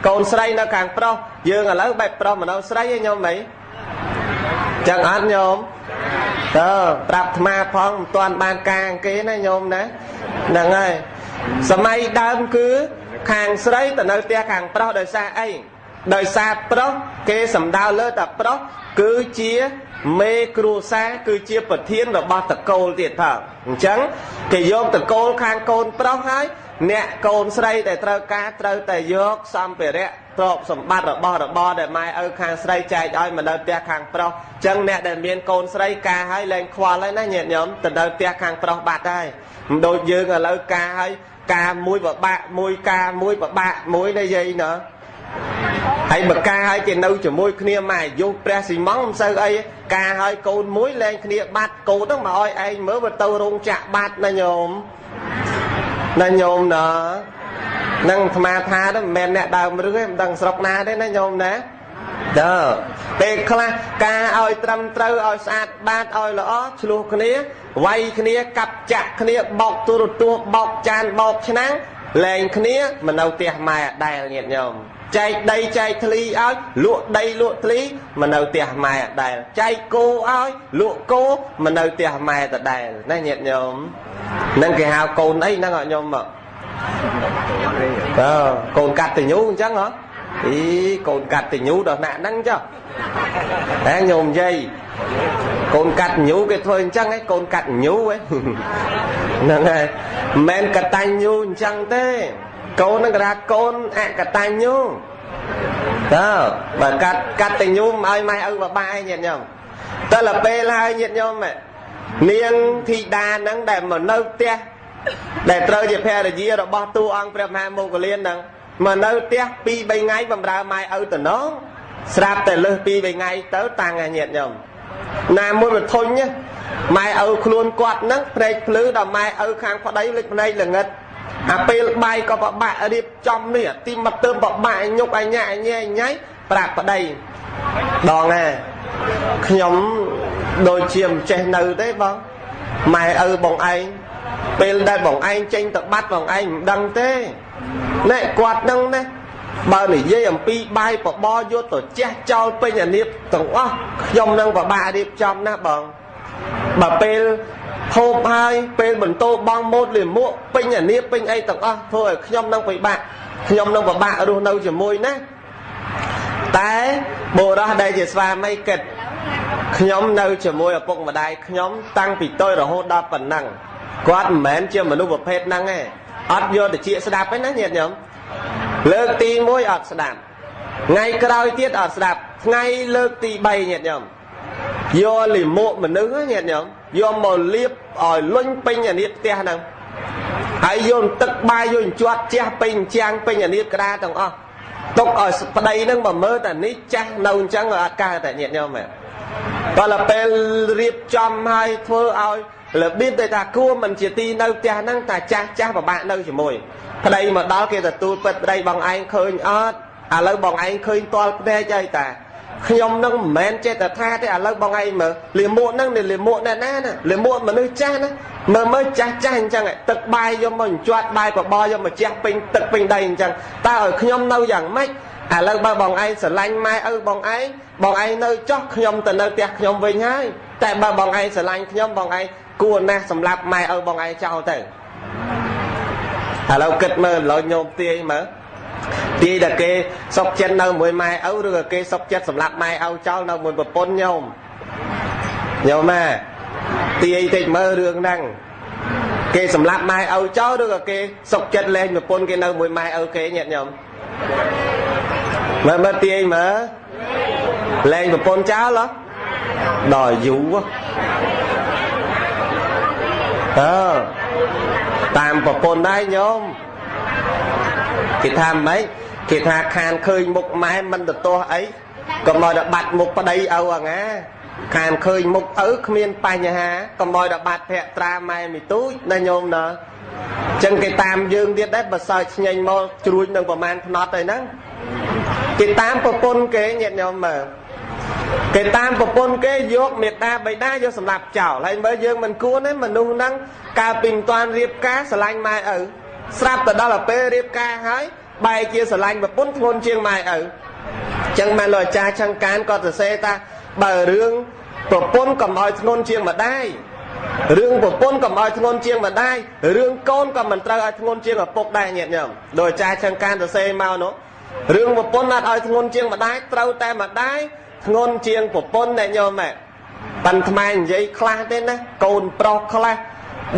A: កូនស្រីនៅខាងប្រុសយើងឥឡូវបែបប្រុសមកនៅស្រីឯងញោមអីចឹងអត់ញោមតើប្រាប់អាត្មាផងមិនទាន់បានការគេណាញោមណាហ្នឹងហើយសម័យដើមគឺខាងស្រីទៅនៅផ្ទះខាងប្រុសដោយសារអីដោយសារប្រុសគេសំដៅលើតែប្រុសគឺជា មេគ្រួសារគឺជាប្រធានរបស់តកូលទៀតផងអញ្ចឹងគេយកតកូលខាងកូនប្រុសហើយអ្នកកូនស្រីដែលត្រូវការត្រូវតែយកសម្ភារៈទ្រព្យសម្បត្តិរបស់របរដែលម៉ែឪខាងស្រីចែកឲ្យមកនៅផ្ទះខាងប្រុសអញ្ចឹងអ្នកដែលមានកូនស្រីការហើយលែងខ្វល់ហើយណាញាតិញោមទៅនៅផ្ទះខាងប្រុសបាត់ហើយមិនដូចយើងឥឡូវការហើយការមួយបបាក់មួយការមួយបបាក់មួយណាយាយណ៎ហើយបើការឲ្យគេនៅជាមួយគ្នាមកអាយុព្រះស៊ីម៉ងមិនសូវអីការឲ្យកូនមួយលែងគ្នាបាត់កូនហ្នឹងមកឲ្យឯងមើលបើទៅរោងចក្របាត់ណាញោមណាញោមណ៎នឹងអាត្មាថាទៅមិនមែនអ្នកដើមរឹសទេមិនដឹងស្រុកណាទេណាញោមណាតើពេលខ្លះការឲ្យត្រឹមត្រូវឲ្យស្អាតបាតឲ្យល្អឆ្លោះគ្នាវាយគ្នាកាប់ចាក់គ្នាបោកទូរទស្សន៍បោកចានបោកឆ្នាំងលែងគ្នាមិននៅផ្ទះម៉ែអដែលញាតិញោមចែកដីចែកធ្លីឲ្យលក់ដីលក់ធ្លីមិននៅផ្ទះម៉ែអដែលចែកគោឲ្យលក់គោមិននៅផ្ទះម៉ែដដែលណាញាតិញោមនឹងគេហៅកូនអីហ្នឹងអត់ញោមមកតើកូនកតញ្ញូអញ្ចឹងហ៎អីកូនកតញ្ញូដល់ថ្នាក់ហ្នឹងចុះហ៎ញោមយាយកូនកតញ្ញូគេធ្វើអញ្ចឹងហ៎កូនកតញ្ញូហ៎ហ្នឹងហើយមិនមែនកតញ្ញូអញ្ចឹងទេកូនហ្នឹងគេថាកូនអកតញ្ញូតើបើកាត់កតញ្ញូមិនឲ្យម៉ែឪបបាក់ឯងញាតិញោមតើដល់ពេលហើយញាតិញោមនាងធីតាហ្នឹងដែលមកនៅផ្ទះដែលត្រូវជាភរិយារបស់តួអង្គព្រះមហាមោគលានហ្នឹងមកនៅផ្ទះ2 3ថ្ងៃបំរើម៉ែឪតំណងស្រាប់តែលើស2 3ថ្ងៃទៅតាំងឲ្យញាតិញោមណាមួយមកធុញម៉ែឪខ្លួនគាត់ហ្នឹងភ្នែកភ្លឺដល់ម៉ែឪខាងប្តីលិចភ្នែកល្ងិតអាពេលបាយក៏បបាក់រៀបចំនេះអាទីមកទើបបបាក់ញុកអញញ៉ៃញ៉ៃប្រាប់ប្តីដងណាខ្ញុំដូចជាមិនចេះនៅទេបងម៉ែឪបងឯងពេលដែលបងឯងចេញទៅបាត់បងឯងមិនដឹងទេណែគាត់នឹងណាបើនិយាយអំពីបាយបបរយកទៅជះចោលពេញអានៀបទាំងអស់ខ្ញុំនឹងបបាក់រៀបចំណាស់បងបើពេលហូបហើយពេលបន្ទោបងម៉ូតលាមកពេញអានៀបពេញអីទាំងអស់ធ្វើឲ្យខ្ញុំនឹងពិបាកខ្ញុំនឹងពិបាករស់នៅជាមួយណាតែបុរសដែលជាស្វាមីគិតខ្ញុំនៅជាមួយឪពុកម្ដាយខ្ញុំតាំងពីតូចរហូតដល់ប៉ុណ្ណឹងគាត់មិនមែនជាមនុស្សប្រភេទហ្នឹងទេអត់យកតិចស្ដាប់ទេណាញាតិញោមលើកទី1អត់ស្ដាប់ថ្ងៃក្រោយទៀតអត់ស្ដាប់ថ្ងៃលើកទី3ញាតិញោមយកលាមកមនុស្សញាតិញោមយកមកលាបឲ្យលុញពេញអានៀបផ្ទះហ្នឹងហើយយកទឹកបាយយកជាប់ជះពេញជាងពេញអានៀបក្តារទាំងអស់ទុកឲ្យប្តីហ្នឹងមកមើលតែនេះចាស់នៅអញ្ចឹងអត់កើតតែញាតិញោមដល់ពេលរៀបចំឲ្យធ្វើឲ្យរបៀបដែលថាគួរមិនជាទីនៅផ្ទះហ្នឹងតែចាស់ចាស់ពិបាកនៅជាមួយប្តីមកដល់គេទទួលពិតប្តីបងឯងឃើញអត់ឥឡូវបងឯងឃើញតល់ភ្នែកអីតាខ្ញុំនឹងមិនមែនចេះតែថាទេឥឡូវបងឯងមើលលាមកហ្នឹងលាមកណែណាណាលាមកមនុស្សចាស់ណាមើលមើលចាស់ចាស់អញ្ចឹងទឹកបាយយកមកជាប់បាយបបរយកមកជះពេញទឹកពេញដីអញ្ចឹងតើឲ្យខ្ញុំនៅយ៉ាងម៉េចឥឡូវបើបងឯងស្រឡាញ់ម៉ែឪបងឯងបងឯងនៅចោះខ្ញុំទៅនៅផ្ទះខ្ញុំវិញហើយតែបើបងឯងស្រឡាញ់ខ្ញុំបងឯងគួរណាស់សម្រាប់ម៉ែឪបងឯងចោលទៅឥឡូវគិតមើលឥឡូវញោមទាយមើលទាយតែគេសុកចិត្តនៅមួយម៉ែឪឬក៏គេសុកចិត្តសម្រាប់ម៉ែឪចោលនៅមួយប្រពន្ធញោមញោមណាទាយតិចមើលរឿងហ្នឹងគេសម្រាប់ម៉ែឪចោលឬក៏គេសុកចិត្តលែងប្រពន្ធគេនៅមួយម៉ែឪគេញាតិញោមមើលមើលទាយមើលលែងប្រពន្ធចោលហ៎ដល់យូរអើតាមប្រពន្ធដែរញោមគេថាម៉េចគេថាខានឃើញមុខម៉ែមិនទៅទាស់អីកុំឲ្យដល់បាត់មុខប្តីឪអាងាខានឃើញមុខឪគ្មានបញ្ហាកុំឲ្យដល់បាត់ភក្ត្រាម៉ែមីទូចណាញោមណាចឹងគេតាមយើងទៀតដែរបើសើចឆ្ញេញមកជ្រួញនឹងប្រមាណផ្នត់អីហ្នឹងគេតាមប្រពន្ធគេញាតិញោមមើលគេតាមប្រពន្ធគេយកមេត្តាបិតាយកសម្រាប់ចោលហើយមើលយើងមិនគួរទេមនុស្សហ្នឹងកាលពីមិនទាន់រៀបការស្រឡាញ់ម៉ែឪស្រាប់ទៅដល់ពេលរៀបការហើយបែរជាស្រឡាញ់ប្រពន្ធធ្ងន់ជាងម៉ែឪចឹងបានលោកអាចារ្យឆឹងកានគាត់សរសេរថាបើរឿងប្រពន្ធកុំឲ្យធ្ងន់ជាងម្ដាយរឿងប្រពន្ធកុំឲ្យធ្ងន់ជាងម្ដាយរឿងកូនក៏មិនត្រូវឲ្យធ្ងន់ជាងឪពុកដែរញាតិញោមលោកអាចារ្យឆឹងកានសរសេរមកនោះរឿងប្រពន្ធអត់ឲ្យធ្ងន់ជាងម្ដាយត្រូវតែម្ដាយធ្ងន់ជាងប្រពន្ធអ្នកញោមហ៎ ប៉ិនថ្មនិយាយខ្លះទេណាកូនប្រុសខ្លះ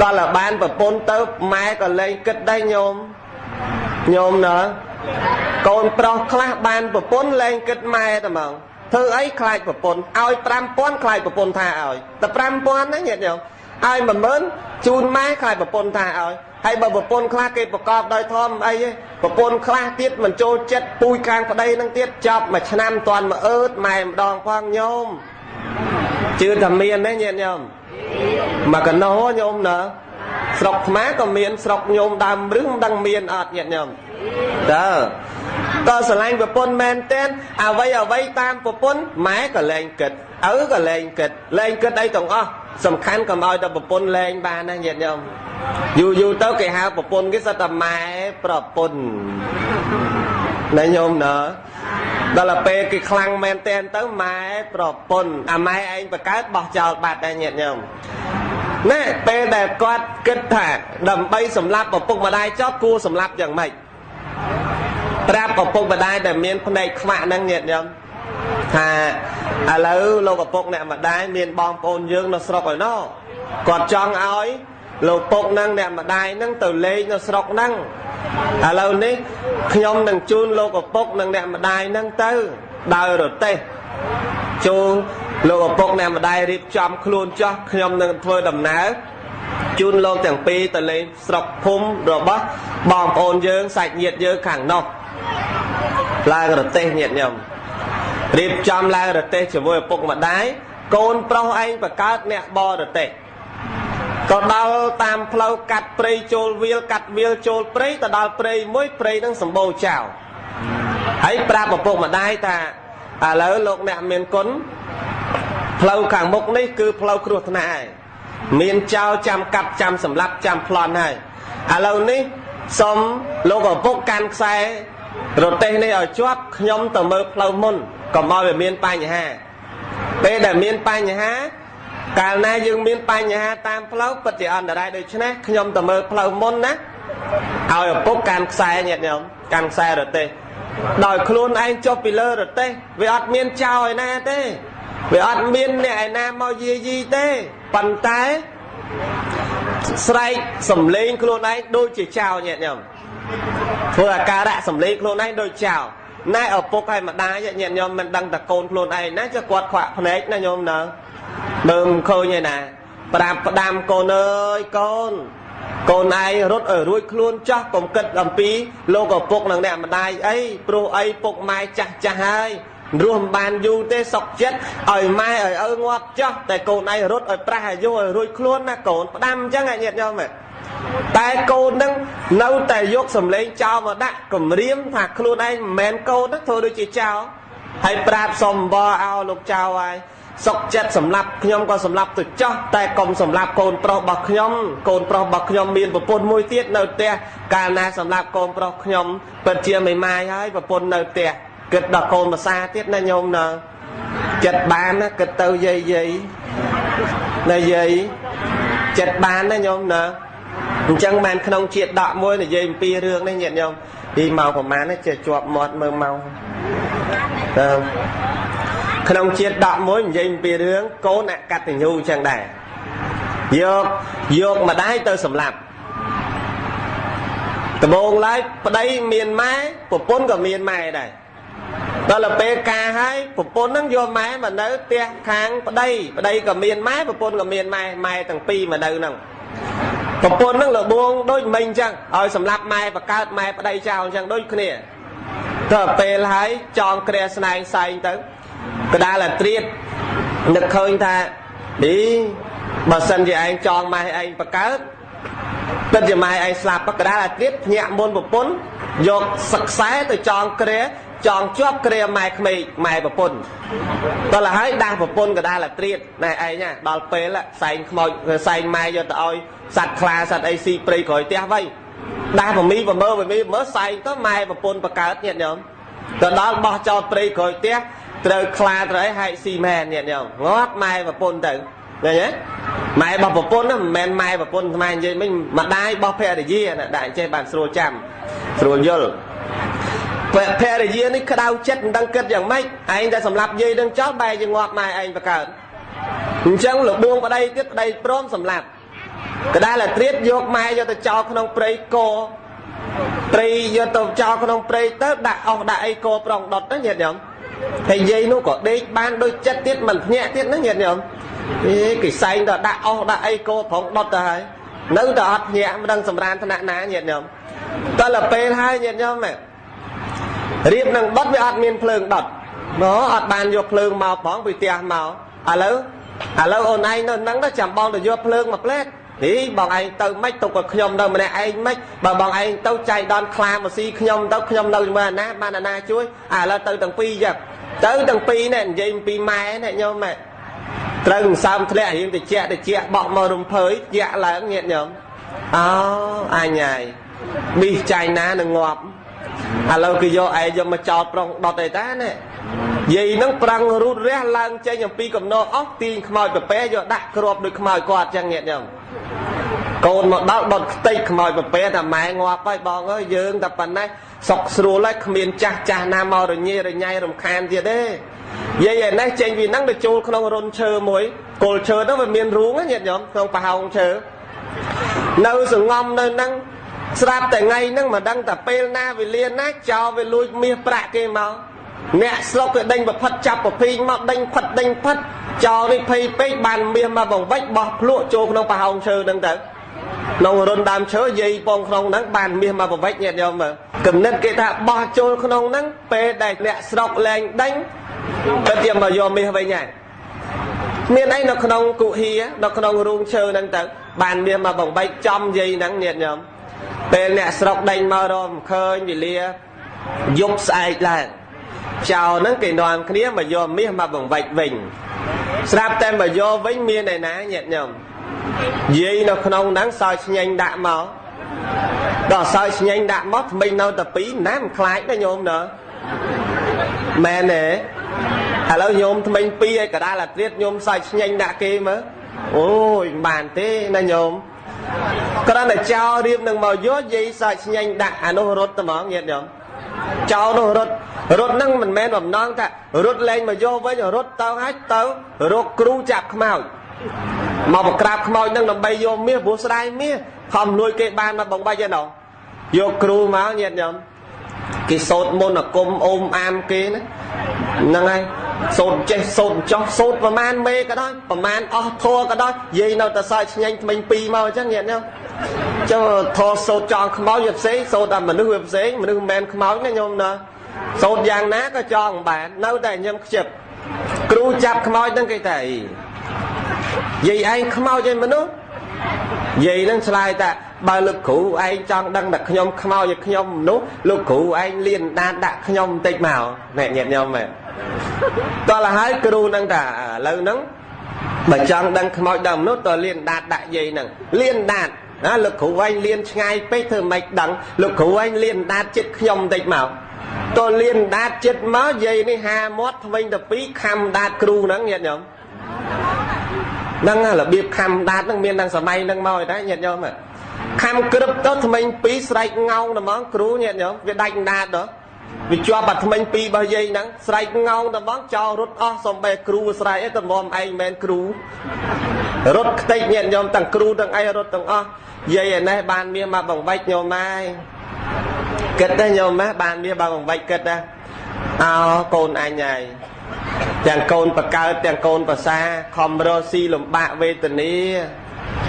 A: ដល់តែបានប្រពន្ធទៅម៉ែក៏លែងគិតដែរញោមញោមណាកូនប្រុសខ្លះបានប្រពន្ធលែងគិតម៉ែតែហ្មងធ្វើអីខ្លាចប្រពន្ធឲ្យ5000ខ្លាចប្រពន្ធថាឲ្យតែ5000ណាញាតិញោមឲ្យ10000ជូនម៉ែខ្លាចប្រពន្ធថាឲ្យហើយបើប្រពន្ធខ្លះគេប្រកបដោយធម៌អីទេប្រពន្ធខ្លះទៀតមិនចូលចិត្តពូជខាងប្តីនឹងទៀតចប់មួយឆ្នាំមិនទាន់មកអើតម៉ែម្ដងផងញោមជឿថាមានទេញាតិញោមមកកណោញោមណាស្រុកខ្មែរក៏មានស្រុកញោមដើមរឹសមិនដឹងមានអត់ញាតិញោមតើតើស្រឡាញ់ប្រពន្ធមែនទែនអ្វីអ្វីតាមប្រពន្ធម៉ែក៏លែងគិតឪក៏លែងគិតលែងគិតអីទាំងអស់សំខាន់កុំឲ្យតែប្រពន្ធលែងបានណាញាតិញោមយូរយូរទៅគេហៅប្រពន្ធគេសិតតែម៉ែប្រពន្ធណាញោមណាដល់ពេលគេខ្លាំងមែនទែនទៅម៉ែប្រពន្ធអាម៉ែឯងបង្កើតបោះចោលបាត់ដែរញាតិញោមណែពេលដែលគាត់គិតថាដើម្បីសម្លាប់ឪពុកម្ដាយចោលគួរសម្លាប់យ៉ាងម៉េចប្រាប់ឪពុកម្ដាយដែលមានភ្នែកខ្វាក់ហ្នឹងញាតិញោមថាឥឡូវលោកឪពុកអ្នកម្ដាយមានបងប្អូនយើងនៅស្រុកឯណោះគាត់ចង់ឲ្យលោកពុកនឹងអ្នកម្ដាយនឹងទៅលេងនៅស្រុកហ្នឹងឥឡូវនេះខ្ញុំនឹងជូនលោកឪពុកនិងអ្នកម្ដាយនឹងទៅដោយរទេះចូលលោកឪពុកអ្នកម្ដាយរៀបចំខ្លួនចោះខ្ញុំនឹងធ្វើដំណើរជូនលោកទាំងពីរទៅលេងស្រុកភូមិរបស់បងប្អូនយើងសាច់ញាតិយើងខាងនោះឡើងរទេះញាតិញោមរៀបចំឡើងរទេះជាមួយឪពុកម្ដាយកូនប្រុសឯងបង្កើតអ្នកបរទេះក៏ដល់តាមផ្លូវកាត់ព្រៃចូលវាលកាត់វាលចូលព្រៃទៅដល់ព្រៃមួយព្រៃនឹងសម្បូរចៅហើយប្រាប់ឪពុកម្ដាយថាឥឡូវលោកអ្នកមានគុណផ្លូវខាងមុខនេះគឺផ្លូវគ្រោះថ្នាក់ហើយមានចៅចាំកាប់ចាំសម្លាប់ចាំប្លន់ហើយឥឡូវនេះសូមលោកឪពុកកាន់ខ្សែរទេះនេះឲ្យជាប់ខ្ញុំទៅមើលផ្លូវមុនកុំឲ្យវាមានបញ្ហាពេលដែលមានបញ្ហាកាលណាយើងមានបញ្ហាតាមផ្លូវពិតជាអន្តរាយដូច្នេះខ្ញុំទៅមើលផ្លូវមុនណាឲ្យឪពុកកាន់ខ្សែញាតិញោមកាន់ខ្សែរទេះដោយខ្លួនឯងចុះពីលើរទេះវាអត់មានចោលឯណាទេវាអត់មានអ្នកឯណាមកយាយីទេប៉ុន្តែស្រែកសំលេងខ្លួនឯងដូចជាចោលញាតិញោមធ្វើអាការៈសំលេងខ្លួនឯងដូចចោលណែឪពុកហើយម្ដាយញាតិញោមមិនដឹងតែកូនខ្លួនឯងណាចុះគាត់ខ្វាក់ភ្នែកណាញោមណាមើលមិនឃើញឯណាប្រាប់ផ្ដាំកូនអើយកូនកូនឯងរត់ឲ្យរួចខ្លួនចោះកុំគិតអំពីលោកឪពុកនិងអ្នកម្ដាយអីព្រោះអីពុកម៉ែចាស់ចាស់ហើយរស់មិនបានយូរទេសុកចិត្តឲ្យម៉ែឲ្យឪងាប់ចោះតែកូនឯងរត់ឲ្យប្រាស់អាយុឲ្យរួចខ្លួនណាកូនផ្ដាំអញ្ចឹងញាតិញោមតែកូននឹងនៅតែយកសម្លេងចោលមកដាក់គំរាមថាខ្លួនឯងមិនមែនកូនណាធ្វើដូចជាចោលហើយប្រាប់សុំបអោលោកចៅហើយសុកចិត្តសម្លាប់ខ្ញុំក៏សម្លាប់ទៅចោះតែកុំសម្លាប់កូនប្រុសរបស់ខ្ញុំកូនប្រុសរបស់ខ្ញុំមានប្រពន្ធមួយទៀតនៅផ្ទះកាលណាសម្លាប់កូនប្រុសខ្ញុំពិតជាមេម៉ាយហើយប្រពន្ធនៅផ្ទះគិតដល់កូនភាសាទៀតណាញោមណាចិត្តបានណាគិតទៅយាយយាយណាយាយចិត្តបានណាញោមណាអញ្ចឹងបានក្នុងជាតិដកមួយនិយាយអំពីរឿងនេះញាតិញោមពីមកប្រហែលចេះជាប់មាត់មើលមកតើក្នុងជាតិដកមួយនិយាយអំពីរឿងកូនអកតញ្ញូអញ្ចឹងដែរយកម្ដាយទៅសម្លាប់ដំបូងឡើយប្តីមានម៉ែប្រពន្ធក៏មានម៉ែដែរដល់ពេលការហើយប្រពន្ធនឹងយកម៉ែមកនៅផ្ទះខាងប្តីប្តីក៏មានម៉ែប្រពន្ធក៏មានម៉ែម៉ែទាំងពីរមកនៅហ្នឹងប្រពន្ធនឹងលបងដូចមិញអញ្ចឹងឲ្យសម្លាប់ម៉ែបង្កើតម៉ែប្តីចោលអញ្ចឹងដូចគ្នាទៅពេលហើយចងគ្រាស្នែងសែងទៅកដាលអាត្រៀតនឹកឃើញថាអីបើសិនជាឯងចងម៉ែឯងបង្កើតពិតជាម៉ែឯងស្លាប់កដាលអាត្រៀតភ្ញាក់មុនប្រពន្ធយកសឹកខ្សែទៅចងគ្រាចងជាប់គ្រាម៉ែក្មេកម៉ែប្រពន្ធដល់ហើយដាស់ប្រពន្ធកដាលអាត្រៀតណែឯងណាដល់ពេលសែងខ្មោចសែងម៉ែយកទៅឲ្យសត្វខ្លាសត្វអីស៊ីព្រៃក្រោយផ្ទះវិញដាស់ប្រមីប្រមើប្រមីមើសែងទៅម៉ែប្រពន្ធបង្កើតញាតិញោមទៅដល់បោះចោលព្រៃក្រោយផ្ទះត្រូវខ្លាត្រូវអីហែកស៊ីមែនញាតិញោមងាប់ម៉ែប្រពន្ធទៅឃើញទេម៉ែរបស់ប្រពន្ធហ្នឹងមិនមែនម៉ែប្រពន្ធស្មាននិយាយមិញម្ដាយរបស់ភរិយាណាដាក់ចេះបានស្រួលចាំស្រួលយល់ភរិយានេះក្តៅចិត្តមិនដឹងគិតយ៉ាងម៉េចឯងតែសម្លាប់យាយនឹងចោលបែរជាងាប់ម៉ែឯងបង្កើត អញ្ចឹងលបួងប្តីទៀតប្តីព្រមសម្លាប់កដាលអាត្រៀតយកម៉ែយកទៅចោលក្នុងព្រៃកព្រៃយកទៅចោលក្នុងព្រៃទៅដាក់អស់ដាក់អីកប្រងដុតទៅញាតិញោមហើយយាយនោះក៏ដេកបានដូចចិត្តទៀតមិនភ្ញាក់ទៀតណាញាតិញោមអេគេសែងដល់ដាក់អស់ដាក់អីកប្រងដុតទៅហើយនៅតែអត់ភ្ញាក់មិនដឹងសម្រានថ្នាក់ណាញាតិញោមតើដល់ពេលហើយញាតិញោមរៀបនឹងដុតវាអត់មានភ្លើងដុតណ៎អត់បានយកភ្លើងមកផងពីផ្ទះមកឥឡូវអូនឯងនៅហ្នឹងទៅចាំបងទៅយកភ្លើងមកផ្លែតនេះបងឯងទៅមិនទុកឲ្យខ្ញុំនៅម្នាក់ឯងមិនបើបងឯងទៅចែកដនខ្លាមកស៊ីខ្ញុំទៅខ្ញុំនៅជាមួយអាណាបានអាណាជួយឥឡូវទៅទាំងពីរចឹងទៅទាំងពីរនេះនិយាយពីម៉ែនេះញោមម៉ែត្រូវសើមធ្លាក់រៀងតិចតិចបក់មករំភើយយ៉ាក់ឡើងញាតិញោមអោអញហើយប៊ីសចៃណានឹងងាប់ឥឡូវគេយកឯងយកមកចោលប្រុងដុតអីតានេះយាយនឹងប្រឹងរូតរះឡើងចេញអំពីកំណោអស់ទាញខ្មោចប្រពែយកដាក់គ្រាប់ដូចខ្មោចគាត់ចឹងញាតិញោមកូនមកដល់ដុតខ្ទេចខ្មោចប្រពែថាម៉ែងាប់ហើយបងអើយយើងតែប៉ុណ្ណេះសុកស្រួលហើយគ្មានចាស់ចាស់ណាមករញ៉េរញ៉ៃរំខានទៀតទេយាយឯនេះចេញពីហ្នឹងទៅចូលក្នុងរុនឈើមួយគល់ឈើហ្នឹងវាមានរូងណាញាតិញោមក្នុងប្រហោងឈើនៅសងំនៅហ្នឹងស្រាប់តែថ្ងៃហ្នឹងមិនដឹងតែពេលណាវេលាណាចោលវាលួចមាសប្រាក់គេមកអ្នកស្រុកគេដេញប្រផិតចាប់ប្រភីងមកដេញផិតដេញផិតចោលនេះភ័យពេកបានមាសមកបង្វិចបោះភ្លក់ចូលក្នុងប្រហោងឈើហ្នឹងទៅក្នុងរុនដើមឈើយាយពងក្នុងហ្នឹងបានមាសមកបង្វិចញាតិញោមមើលគំនិតគេថាបោះចូលក្នុងហ្នឹងពេលដែលអ្នកស្រុកលែងដេញពិតជាមកយកមាសវិញហើយមានអីនៅក្នុងគុហានៅក្នុងរូងឈើហ្នឹងទៅបានមាសមកបង្វិចចំយាយហ្នឹងញាតិញោមពេលអ្នកស្រុកដេញមករមឃើញវេលាយប់ស្អែកឡើងចោលហ្នឹងគេនាំគ្នាមកយកមាសមកបង្វិចវិញស្រាប់តែមកយកវិញមានឯណាញាតិញោមយាយនៅក្នុងហ្នឹងសើចឆ្ញេញដាក់មកដល់សើចឆ្ញេញដាក់មកថ្មីនៅតែពីរណាមិនខ្លាចណាញោមណើមែនទេឥឡូវញោមថ្មីពីរឲ្យកដាលអាត្រៀតញោមសើចឆ្ញេញដាក់គេមើលអូយមិនបានទេណាញោមគ្រាន់តែចោលរៀបនឹងមកយកយាយសើចឆ្ញេញដាក់អានោះរត់ត្មងញាតិញោមចោលនោះរត់រត់ហ្នឹងមិនមែនបំណងថារត់លែងមកយកវិញរត់ទៅហើយទៅរកគ្រូចាប់ខ្មោចមកបក្រាបខ្មោចហ្នឹងដើម្បីយកមាសព្រោះស្ដាយមាសខំលួចគេបានមកបង្បាច់ឯណោះយកគ្រូមកញាតិញោមគេសូត្រមន្តអាគមអូមអាមគេណាហ្នឹងហើយសូត្រចេះសូត្រចោះសូត្រប្រមាណមេក៏ដោយប្រមាណអស់ធัวក៏ដោយយាយនៅតែសើចឆ្ញេញថ្មិញពីរមកអញ្ចឹងញាតិញោមចុះធေါ်សូត្រចង់ខ្មោចវាផ្សេងសូត្រតែមនុស្សវាផ្សេងមនុស្សមិនមែនខ្មោចណាញោមណាសូត្រយ៉ាងណាក៏ចង់បាននៅតែញឹមខ្ជិបគ្រូចាប់ខ្មោចហ្នឹងគេថាអីយាយឯងខ្មោចឯមនុស្សយាយហ្នឹងឆ្លើយថាបើលោកគ្រូឯងចង់ដឹងតែខ្ញុំខ្មោចឲ្យខ្ញុំមនុស្សលោកគ្រូឯងលៀនដានដាក់ខ្ញុំបន្តិចមកណែញាតិញោមមែនតោះហើយគ្រូហ្នឹងថាឥឡូវហ្នឹងបើចង់ដឹងខ្មោចដឹងមនុស្សតើលៀនដាតដាក់យាយហ្នឹងលៀនដាតណាលោកគ្រូឯងលៀនឆ្ងាយពេកធ្វើម៉េចដឹងលោកគ្រូឯងលៀនដាតចិត្តខ្ញុំបន្តិចមកតើលៀនដាតចិត្តមកយាយនេះហាមាត់ថ្មិញទៅពីរខំដាតគ្រូហ្នឹងញាតិញោមហ្នឹងរបៀបខំដាតហ្នឹងមានតាំងសម័យហ្នឹងមកឯណាញាតិញោមខំក្រឹបទៅថ្មិញពីរស្រែកងោងតែហ្មងគ្រូញាតិញោមវាដាច់ដាតដល់វាជាប់អាថ្មិញពីររបស់យាយហ្នឹងស្រែកងោងតែហ្មងចោលរត់អស់សំបែគ្រូស្រែកឯងទៅមុំឯងមិនគ្រូរត់ខ្ទេចញាតិញោមទាំងគ្រូទាំងអីរត់ទាំងអស់យាយឯនេះបានមាសមកបង្វិចញោមហើយគិតទេញោមណាបានមាសមកបង្វិចគិតណាអោកូនអញហើយទាំងកូនបកើតទាំងកូនប្រសាខំរស់ស៊ីលំបាកវេទនា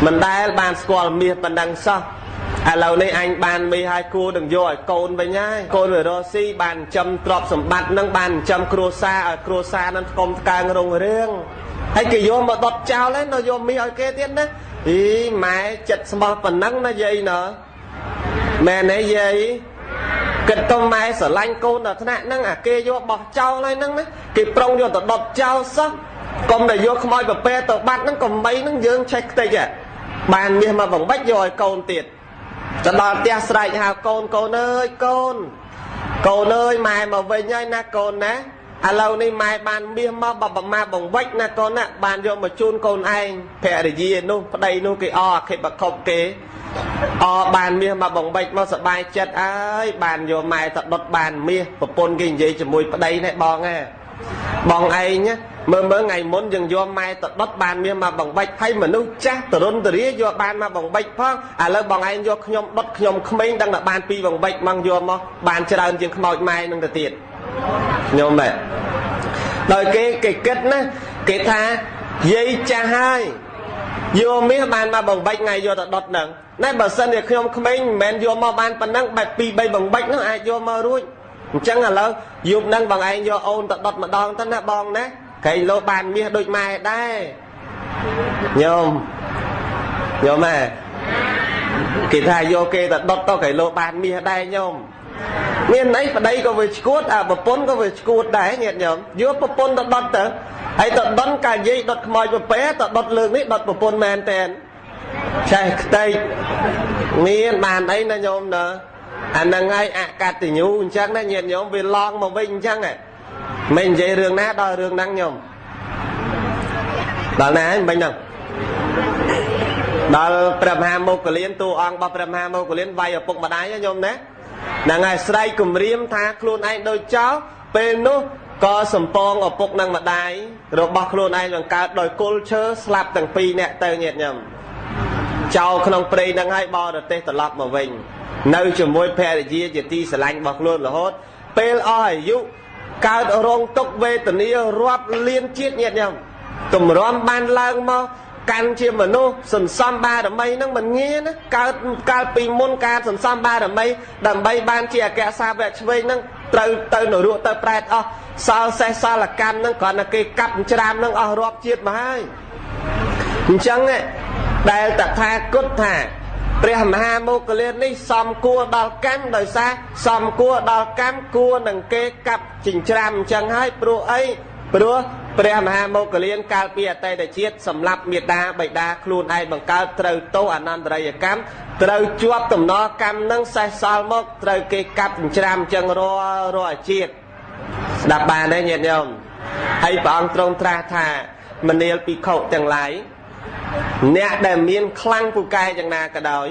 A: មិនដែលបានស្គាល់មាសប៉ុណ្ណឹងសោះឥឡូវនេះអញបានមាសហើយគួរនឹងយកឲ្យកូនវិញហើយកូនវារស់ស៊ីបានចិញ្ចឹមទ្រព្យសម្បត្តិនឹងបានចិញ្ចឹមគ្រួសារឲ្យគ្រួសារនឹងថ្កុំថ្កើងរុងរឿងហើយគេយកមកដុតចោលហើយនៅយកមាសឲ្យគេទៀតណាអីម៉ែចិត្តស្មោះប៉ុណ្ណឹងណាយាយណមែនទេយាយគិតទៅម៉ែស្រឡាញ់កូនដល់ថ្នាក់ហ្នឹងអាគេយកបោះចោលហើយហ្នឹងណាគេប្រុងយកទៅដុតចោលសោះកុំតែយកខ្មោចប្រពែទៅបាត់ហ្នឹងកុំបីហ្នឹងយើងឆេះខ្ទេចបានមាសមកបង្វិចយកឲ្យកូនទៀតទៅដល់ផ្ទះស្រែកហៅកូនកូនអើយកូនកូនអើយម៉ែមកវិញហើយណាកូនណាឥឡូវនេះម៉ែបានមាសមកបបមាបង្វិចណាកូនណាបានយកមកជូនកូនឯងភរិយានោះប្តីនោះគេអអខិបខប់គេអបានមាសមកបង្វិចមកសบายចិត្តអើយបានយកម៉ែទៅដុតបានមាសប្រពន្ធគេនិយាយជាមួយប្តីនេះបងហ៎បងឯង មើលមើលថ្ងៃមុនយើងយកម៉ែទៅដុតបានមាសមកបង្បិចហើយមនុស្សចាស់តរុនតរាយកបានមកបង្បិចផងឥឡូវបងឯងយកខ្ញុំដុតខ្ញុំក្មេងដឹងតែបានពីរបង្បិចមកយកមកបានច្រើនជាងខ្មោចម៉ែនឹងទៅទៀតញោមហ៎ដោយគេគេគិតណាគេថាយាយចាស់ហើយយកមាសបានមកបង្បិចថ្ងៃយកទៅដុតហ្នឹងណែបើសិនជាខ្ញុំក្មេងមិនមែនយកមកបានប៉ុណ្ណឹងបែប2 3បង្បិចហ្នឹងអាចយកមករួចអញ្ចឹងឥឡូវយប់ហ្នឹងបងឯងយកអូនទៅដុតម្ដងទៅណាបងណាក្រែងលោកបានមាសដូចម៉ែដែរញោមញោមហ៎គេថាយកគេទៅដុតទៅក្រែងលោកបានមាសដែរញោមមានអីប្តីក៏វាឈួតអាប្រពន្ធក៏វាឈួតដែរញាតិញោមយកប្រពន្ធទៅដុតទៅហើយទៅដុតកាយាយដុតខ្មោចប្រពែទៅដុតលើកនេះដុតប្រពន្ធមែនតែនឆេះខ្ទេចមានបានអីណាញោមណាអាហ្នឹងហើយអកតញ្ញូអញ្ចឹងណាញាតិញោមវាឡងមកវិញអញ្ចឹងហ៎មិននិយាយរឿងណាដល់រឿងហ្នឹងញោមដល់ណាហ្នឹងមិញហ្នឹងដល់ព្រះមហាមោគលានតួអង្គរបស់ព្រះមហាមោគលានវាយឪពុកម្ដាយញោមណាហ្នឹងហើយស្រែកគំរាមថាខ្លួនឯងដូចចោលពេលនោះក៏សំពងឪពុកនិងម្ដាយរបស់ខ្លួនឯងបង្កើតដោយគល់ឈើស្លាប់ទាំងពីរនាក់ទៅញាតិញោមចោលក្នុងព្រៃហ្នឹងហើយបរទេសត្រឡប់មកវិញនៅជាមួយភរិយាជាទីស្រឡាញ់របស់ខ្លួនរហូតពេលអស់អាយុកើតរងទុក្ខវេទនារាប់លានជាតិញាតិញោមទម្រាំបានឡើងមកកាន់ជាមនុស្សសន្សំបារមីហ្នឹងមិនងាយណាកើតកាលពីមុនការសន្សំបារមីដើម្បីបានជាអគ្គសាវកឆ្វេងហ្នឹងត្រូវទៅនរកទៅប្រែតអស់សល់សេះសល់កម្មហ្នឹងគ្រាន់តែគេកាប់ច្រាមហ្នឹងអស់រាប់ជាតិមកហើយអញ្ចឹងដែលតថាគតថាព្រះមហាមោគលាននេះសំគួរដល់កម្មដោយសារសំគួរដល់កម្មគួរនឹងគេកាប់ចិញ្ច្រាំអញ្ចឹងហើយព្រោះអីព្រោះព្រះមហាមោគលានកាលពីអតីតជាតិសម្រាប់មេដាបិតាខ្លួនឯងបង្កើតត្រូវទោសអនន្តរិយកម្មត្រូវជាប់តំណកម្មនឹងសេះសល់មកត្រូវគេកាប់ចិញ្ច្រាំអញ្ចឹងរាល់ជាតិស្ដាប់បានទេញាតិញោមហើយព្រះអង្គទ្រង់ត្រាស់ថាមនាលភិក្ខុទាំងឡាយអ្នកដែលមានខ្លាំងពូកែយ៉ាងណាក៏ដោយ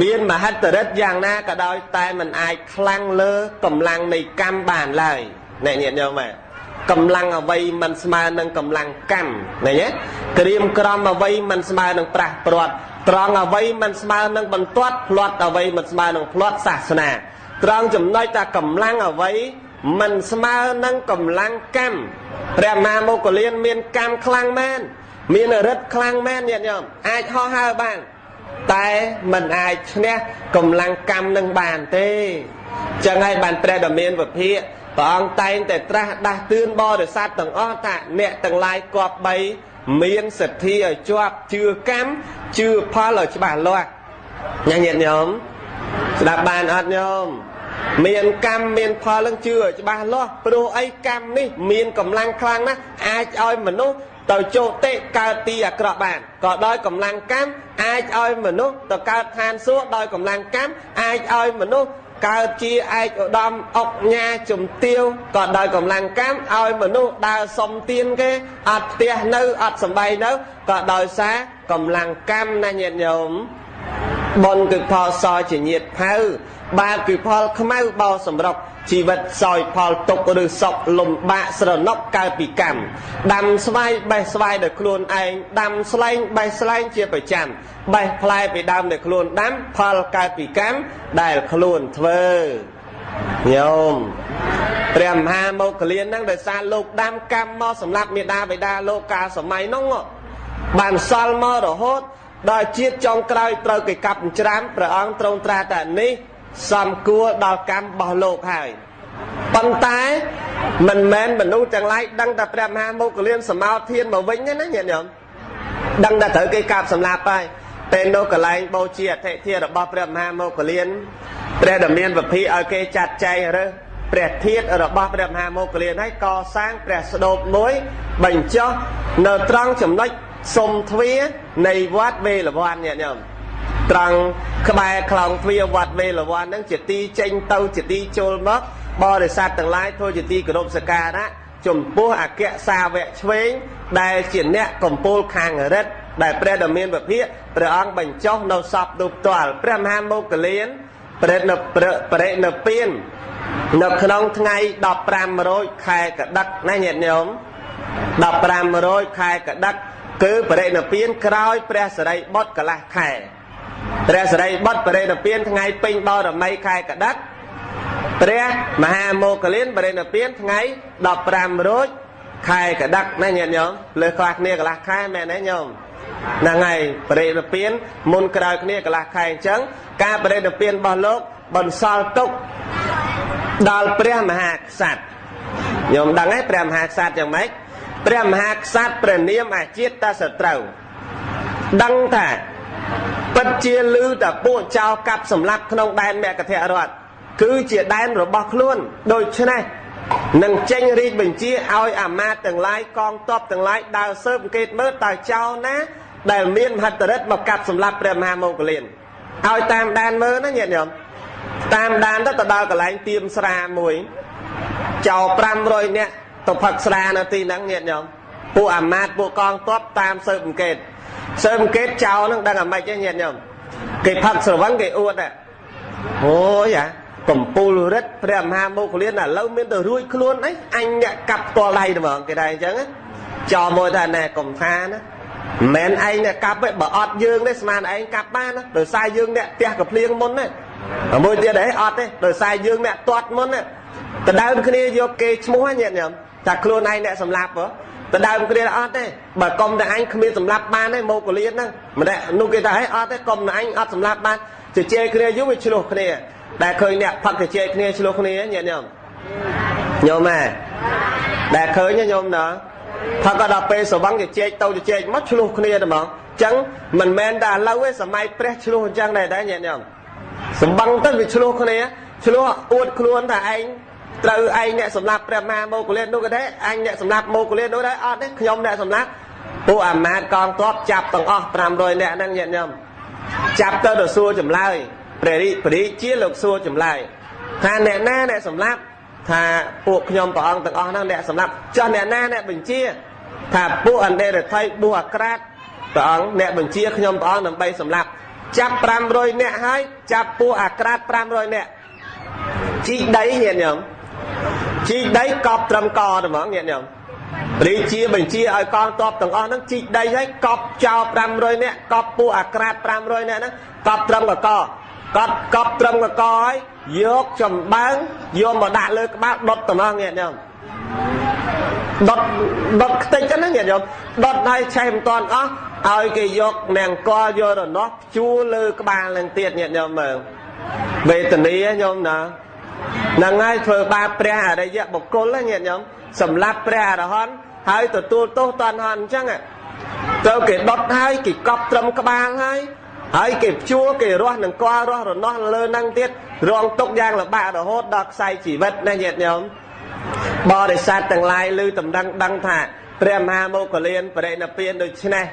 A: មានមហិទ្ធិឫទ្ធិយ៉ាងណាក៏ដោយតែមិនអាចខ្លាំងលើកម្លាំងនៃកម្មបានឡើយអ្នកញាតិញោមកម្លាំងអ្វីមិនស្មើនឹងកម្លាំងកម្មឃើញទេក្រៀមក្រំអ្វីមិនស្មើនឹងប្រាស់ព្រាត់ត្រង់អ្វីមិនស្មើនឹងបន្ទាត់ផ្លាត់អ្វីមិនស្មើនឹងផ្លាត់សាសនាត្រង់ចំណុចថាកម្លាំងអ្វីមិនស្មើនឹងកម្លាំងកម្មព្រះមហាមោគលានមានកម្មខ្លាំងមែនមានឫទ្ធិខ្លាំងមែនញាតិញោមអាចហោះហើរបានតែមិនអាចឈ្នះកម្លាំងកម្មនឹងបានទេចឹងហើយបានព្រះដ៏មានវិភាកព្រះអង្គតែងតែត្រាស់ដាស់តឿនបរិស័ទទាំងអស់ថាអ្នកទាំងឡាយគប្បីមានសទ្ធាឲ្យជាប់ជឿកម្មជឿផលឲ្យច្បាស់លាស់ញាតិញោមស្ដាប់បានអត់ញោមមានកម្មមានផលនឹងជឿឲ្យច្បាស់លាស់ព្រោះអីកម្មនេះមានកម្លាំងខ្លាំងណាស់អាចឲ្យមនុស្សទៅជោតិកើតទីអាក្រក់បានក៏ដោយកម្លាំងកម្មអាចឲ្យមនុស្សទៅកើតឋានសួគ៌ដោយកម្លាំងកម្មអាចឲ្យមនុស្សកើតជាឯកឧត្តមអុកញ៉ាជំទាវក៏ដោយកម្លាំងកម្មឲ្យមនុស្សដើរសុំទានគេអត់ផ្ទះនៅអត់សំបែងនៅក៏ដោយសារកម្លាំងកម្មណាញាតិញោមបុណ្យគឺផលសជាញាតផៅបាបគឺផលខ្មៅបោសម្រុកជីវិតសោយផលទុក្ខឬសុខលំបាកស្រណុកកើតពីកម្មដាំស្វាយបេះស្វាយដោយខ្លួនឯងដាំស្លែងបេះស្លែងជាប្រចាំបេះផ្លែពីដើមដោយខ្លួនដាំផលកើតពីកម្មដែលខ្លួនធ្វើញោមព្រះមហាមោគលានហ្នឹងដោយសារលោកដាំកម្មមកសម្រាប់មេដាបិតាលោកកាលសម័យនោះបានសល់មករហូតដល់ជាតិចុងក្រោយត្រូវគេកាប់ច្រាមព្រះអង្គទ្រង់ត្រាស់តែនេះសំគួរដល់កម្មរបស់លោកហើយប៉ុន្តែមិនមែនមនុស្សទាំងឡាយដឹងតែព្រះមហាមោគលានសមោធានមកវិញទេណាញាតិញោមដឹងតែត្រូវគេកាប់សម្លាប់ហើយពេលនោះកន្លែងបូជាអធិធារបស់ព្រះមហាមោគលានព្រះដ៏មានវិភាឲ្យគេចាត់ចែងរើសព្រះធាតុរបស់ព្រះមហាមោគលានហើយកសាងព្រះស្ដូបមួយបញ្ចុះនៅត្រង់ចំណុចសុំទ្វានៃវត្តវេលវ័នញាតិញោមត្រង់ក្បែរខ្លោងទ្វាវត្តវេលវ័នហ្នឹងជាទីចេញទៅជាទីចូលមកបរិស័ទទាំងឡាយធ្វើជាទីគោរពសក្ការៈចំពោះអគ្គសាវកឆ្វេងដែលជាអ្នកកំពូលខាងរិទ្ធដែលព្រះដ៏មានវិភាកព្រះអង្គបញ្ចុះនៅសពនោះផ្ទាល់ព្រះមហាមោគលានព្រះនៅបរិនិព្វាននៅក្នុងថ្ងៃ15រោចខែកដឹកណាញាតិញោម 15រោចខែកដឹកគឺបរិនិព្វានក្រោយព្រះសិរីបុត្រកន្លះខែព្រះសិរីបុត្របរិនិព្វានថ្ងៃពេញបូរមីខែកដឹកព្រះមហាមោគលានបរិនិព្វានថ្ងៃ15រោចខែកដឹកណាញាតិញោមលើសខ្លះគ្នាកន្លះខែមែនទេញោមហ្នឹងហើយបរិនិព្វានមុនក្រោយគ្នាកន្លះខែអញ្ចឹងការបរិនិព្វានរបស់លោកបន្សល់ទុកដល់ព្រះមហាក្សត្រញោមដឹងទេព្រះមហាក្សត្រយ៉ាងម៉េចព្រះមហាក្សត្រព្រះនាមអាជាតិតសត្រូវដឹងថាពិតជាលឺតែពួកចោលកាប់សម្លាប់ក្នុងដែនមគធរដ្ឋគឺជាដែនរបស់ខ្លួនដូច្នេះនឹងចេញរាជបញ្ជាឲ្យអាមាត្យទាំងឡាយកងទ័ពទាំងឡាយដើរស៊ើបអង្កេតមើលតើចោលណាដែលមានមហិទ្ធិឫទ្ធិមកកាប់សម្លាប់ព្រះមហាមោគលានឲ្យតាមដានមើលណាញាតិញោមតាមដានទៅដល់កន្លែងទៀមស្រាមួយចោល500នាក់ទៅផឹកស្រានៅទីហ្នឹងញាតិញោមពួកអាមាត្យពួកកងទ័ពតាមស៊ើបអង្កេតស៊ើបអង្កេតចោលហ្នឹងដឹងអាម៉េចទេញាតិញោមគេផឹកស្រវឹងគេអួតអូយអាកំពូលរិទ្ធព្រះមហាមោគលានឥឡូវមានទៅរួចខ្លួនអីអញអ្នកកាប់ផ្ទាល់ដៃហ្មងគេដែរអញ្ចឹងចោលមួយថាណែកុំថាណាមិនមែនឯងអ្នកកាប់ទេបើអត់យើងទេស្មានឯងកាប់បានណាដោយសារយើងអ្នកផ្ទះកភ្លៀងមុនណាមួយទៀតអីអត់ទេដោយសារយើងអ្នកទាត់មុនណាដដើមគ្នាយកគេឈ្មោះញាតិញោមថាខ្លួនឯងអ្នកសម្លាប់ហ៎ដដើមគ្នាអត់ទេបើកុំតែអញគ្មានសម្លាប់បានទេមោគលានហ្នឹងម្នាក់នោះគេថាហីអត់ទេកុំតែអញអត់សម្លាប់បានជជែកគ្នាយូរវាឆ្លោះគ្នាដែលឃើញអ្នកផឹកជជែកគ្នាឆ្លោះគ្នាញាតិញោមញោមហ៎ដែលឃើញញោមណាផឹកក៏ដល់ពេលស្រវឹងជជែកទៅជជែកមកឆ្លោះគ្នាតែហ្មងអញ្ចឹងមិនមែនតែឥឡូវទេសម័យព្រះឆ្លោះអញ្ចឹងដែរតែញាតិញោមសម្បឹងទៅវាឆ្លោះគ្នាឆ្លោះអួតខ្លួនថាឯងត្រូវឯងអ្នកសម្លាប់ព្រះមហាមោគលាននោះក៏ដែរអញអ្នកសម្លាប់មោគលាននោះដែរអត់ទេខ្ញុំអ្នកសម្លាប់ពួកអាមាត្យកងទ័ពចាប់ទាំងអស់500នាក់ហ្នឹងញាតិញោមចាប់ទៅទៅសួរចម្លើយព្រះរាជាលោកសួរចម្លើយថាអ្នកណាអ្នកសម្លាប់ថាពួកខ្ញុំព្រះអង្គទាំងអស់ហ្នឹងអ្នកសម្លាប់ចុះអ្នកណាអ្នកបញ្ជាថាពួកអន្តរថៃបួសអាក្រាតព្រះអង្គអ្នកបញ្ជាខ្ញុំព្រះអង្គដើម្បីសម្លាប់ចាប់500នាក់ហើយចាប់ពួកអាក្រាត500នាក់ជីកដីញាតិញោមជីកដីកប់ត្រឹមកតែហ្មងញាតិញោមរាជាបញ្ជាឲ្យកងទ័ពទាំងអស់ហ្នឹងជីកដីហើយកប់ចោល500នាក់កប់ពួកអាក្រាត500នាក់ហ្នឹងកប់ត្រឹមកកកប់ត្រឹមកកហើយយកចំបើងយកមកដាក់លើក្បាលដុតតែហ្មងញាតិញោមដុតខ្ទេចហ្នឹងញាតិញោមដុតហើយឆេះមិនតាន់អស់ឲ្យគេយកនង្គ័លយករនាស់ព្យួរលើក្បាលនឹងទៀតញាតិញោមមើលវេទនាញោមណាហ្នឹងហើយធ្វើបាបព្រះអរិយបុគ្គលញាតិញោមសម្លាប់ព្រះអរហន្តហើយទទួលទោសតនហន្តអញ្ចឹងទៅគេដុតហើយគេកប់ត្រឹមក្បាលហើយហើយគេព្យួរគេរស់នឹងកលរស់រនាស់លើនឹងទៀតរងទុកយ៉ាងលំបាករហូតដល់ខ្សែជីវិតណាញាតិញោមបរិស័ទទាំងឡាយឮតំណឹងដឹងថាព្រះមហាមោគលានបរិនិព្វានដូច្នេះ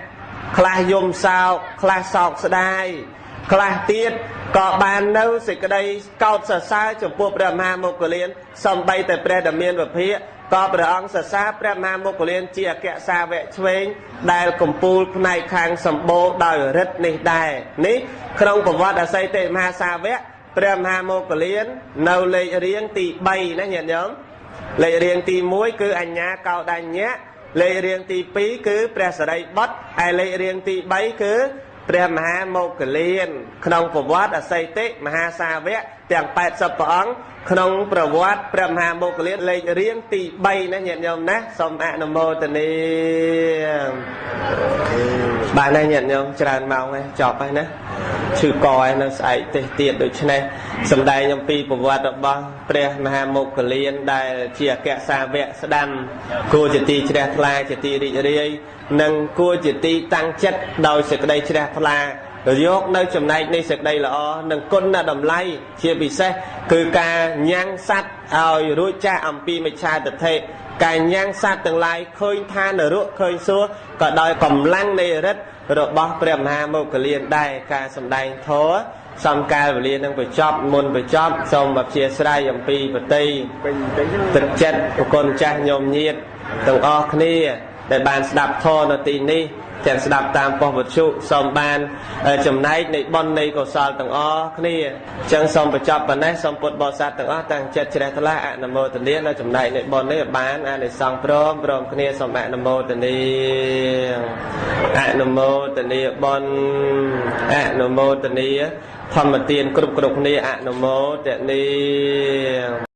A: ខ្លះយំសោកខ្លះសោកស្ដាយខ្លះទៀតក៏បាននៅសេចក្តីកោតសរសើរចំពោះព្រះមហាមោគលានសំបីតែព្រះដ៏មានវិភាកក៏ព្រះអង្គសរសើរព្រះមហាមោគលានជាអគ្គសាវកឆ្វេងដែលកំពូលផ្នែកខាងសម្បូរដោយរិទ្ធនេះដែរនេះក្នុងប្រវត្តិអសីតិមហាសាវកព្រះមហាមោគលាននៅលេខរៀងទី3ណាញាតិញោមលេខរៀងទី1គឺអញ្ញាកោដញ្ញៈលេខរៀងទី2គឺព្រះសិរីបុត្រហើយលេខរៀងទី3គឺព្រះមហាមោគលានក្នុងប្រវត្តិអសីតិមហាសាវកទាំង80ព្រះអង្គក្នុងប្រវត្តិព្រះមហាមោគលានលេខរៀងទី3ណាញាតិញោមណាសូមអនុមោទនាបាទណាញាតិញោមច្រើនម៉ោងហើយចប់ហើយណាឈឺកហើយនៅស្អែកទេសទៀតដូច្នេះសម្ដែងអំពីប្រវត្តិរបស់ព្រះមហាមោគលានដែលជាអគ្គសាវកស្ដាំគួរជាទីជ្រះថ្លាជាទីរីករាយនិងគួរជាទីតាំងចិត្តដោយសេចក្តីជ្រះថ្លាយកនៅចំណែកនៃសេចក្តីល្អនិងគុណតម្លៃជាពិសេសគឺការញ៉ាំងសត្វឲ្យរួចចាស់អំពីមិច្ឆាទិដ្ឋិការញ៉ាំងសត្វទាំងឡាយឃើញថានរកឃើញសួគ៌ក៏ដោយកម្លាំងនៃឫទ្ធិរបស់ព្រះមហាមោគលានដែរការសម្ដែងធម៌សំកាលវេលានឹងបញ្ចប់មុនបញ្ចប់សូមអធ្យាស្រ័យអំពីបតីទឹកចិត្តប្រគុណចាស់ញោមញាតទាំងអស់គ្នាដែលបានស្ដាប់ធម៌នៅទីនេះ ទាំងស្ដាប់តាមប៉ុស្តិ៍វិទ្យុសូមបានចំណែកនៃបុណ្យនៃកុសលទាំងអស់គ្នាអញ្ចឹងសូមបញ្ចប់ប៉ុណ្ណេះសូមពុទ្ធបរិស័ទទាំងអស់តាំងចិត្តជ្រះថ្លាអនុមោទនានៅចំណែកនៃបុណ្យនេះបានអានិសង្សព្រមព្រមគ្នាសូមអនុមោទនាអនុមោទនាបុណ្យអនុមោទនាធម្មទានគ្រប់គ្រប់គ្នាអនុមោទនា។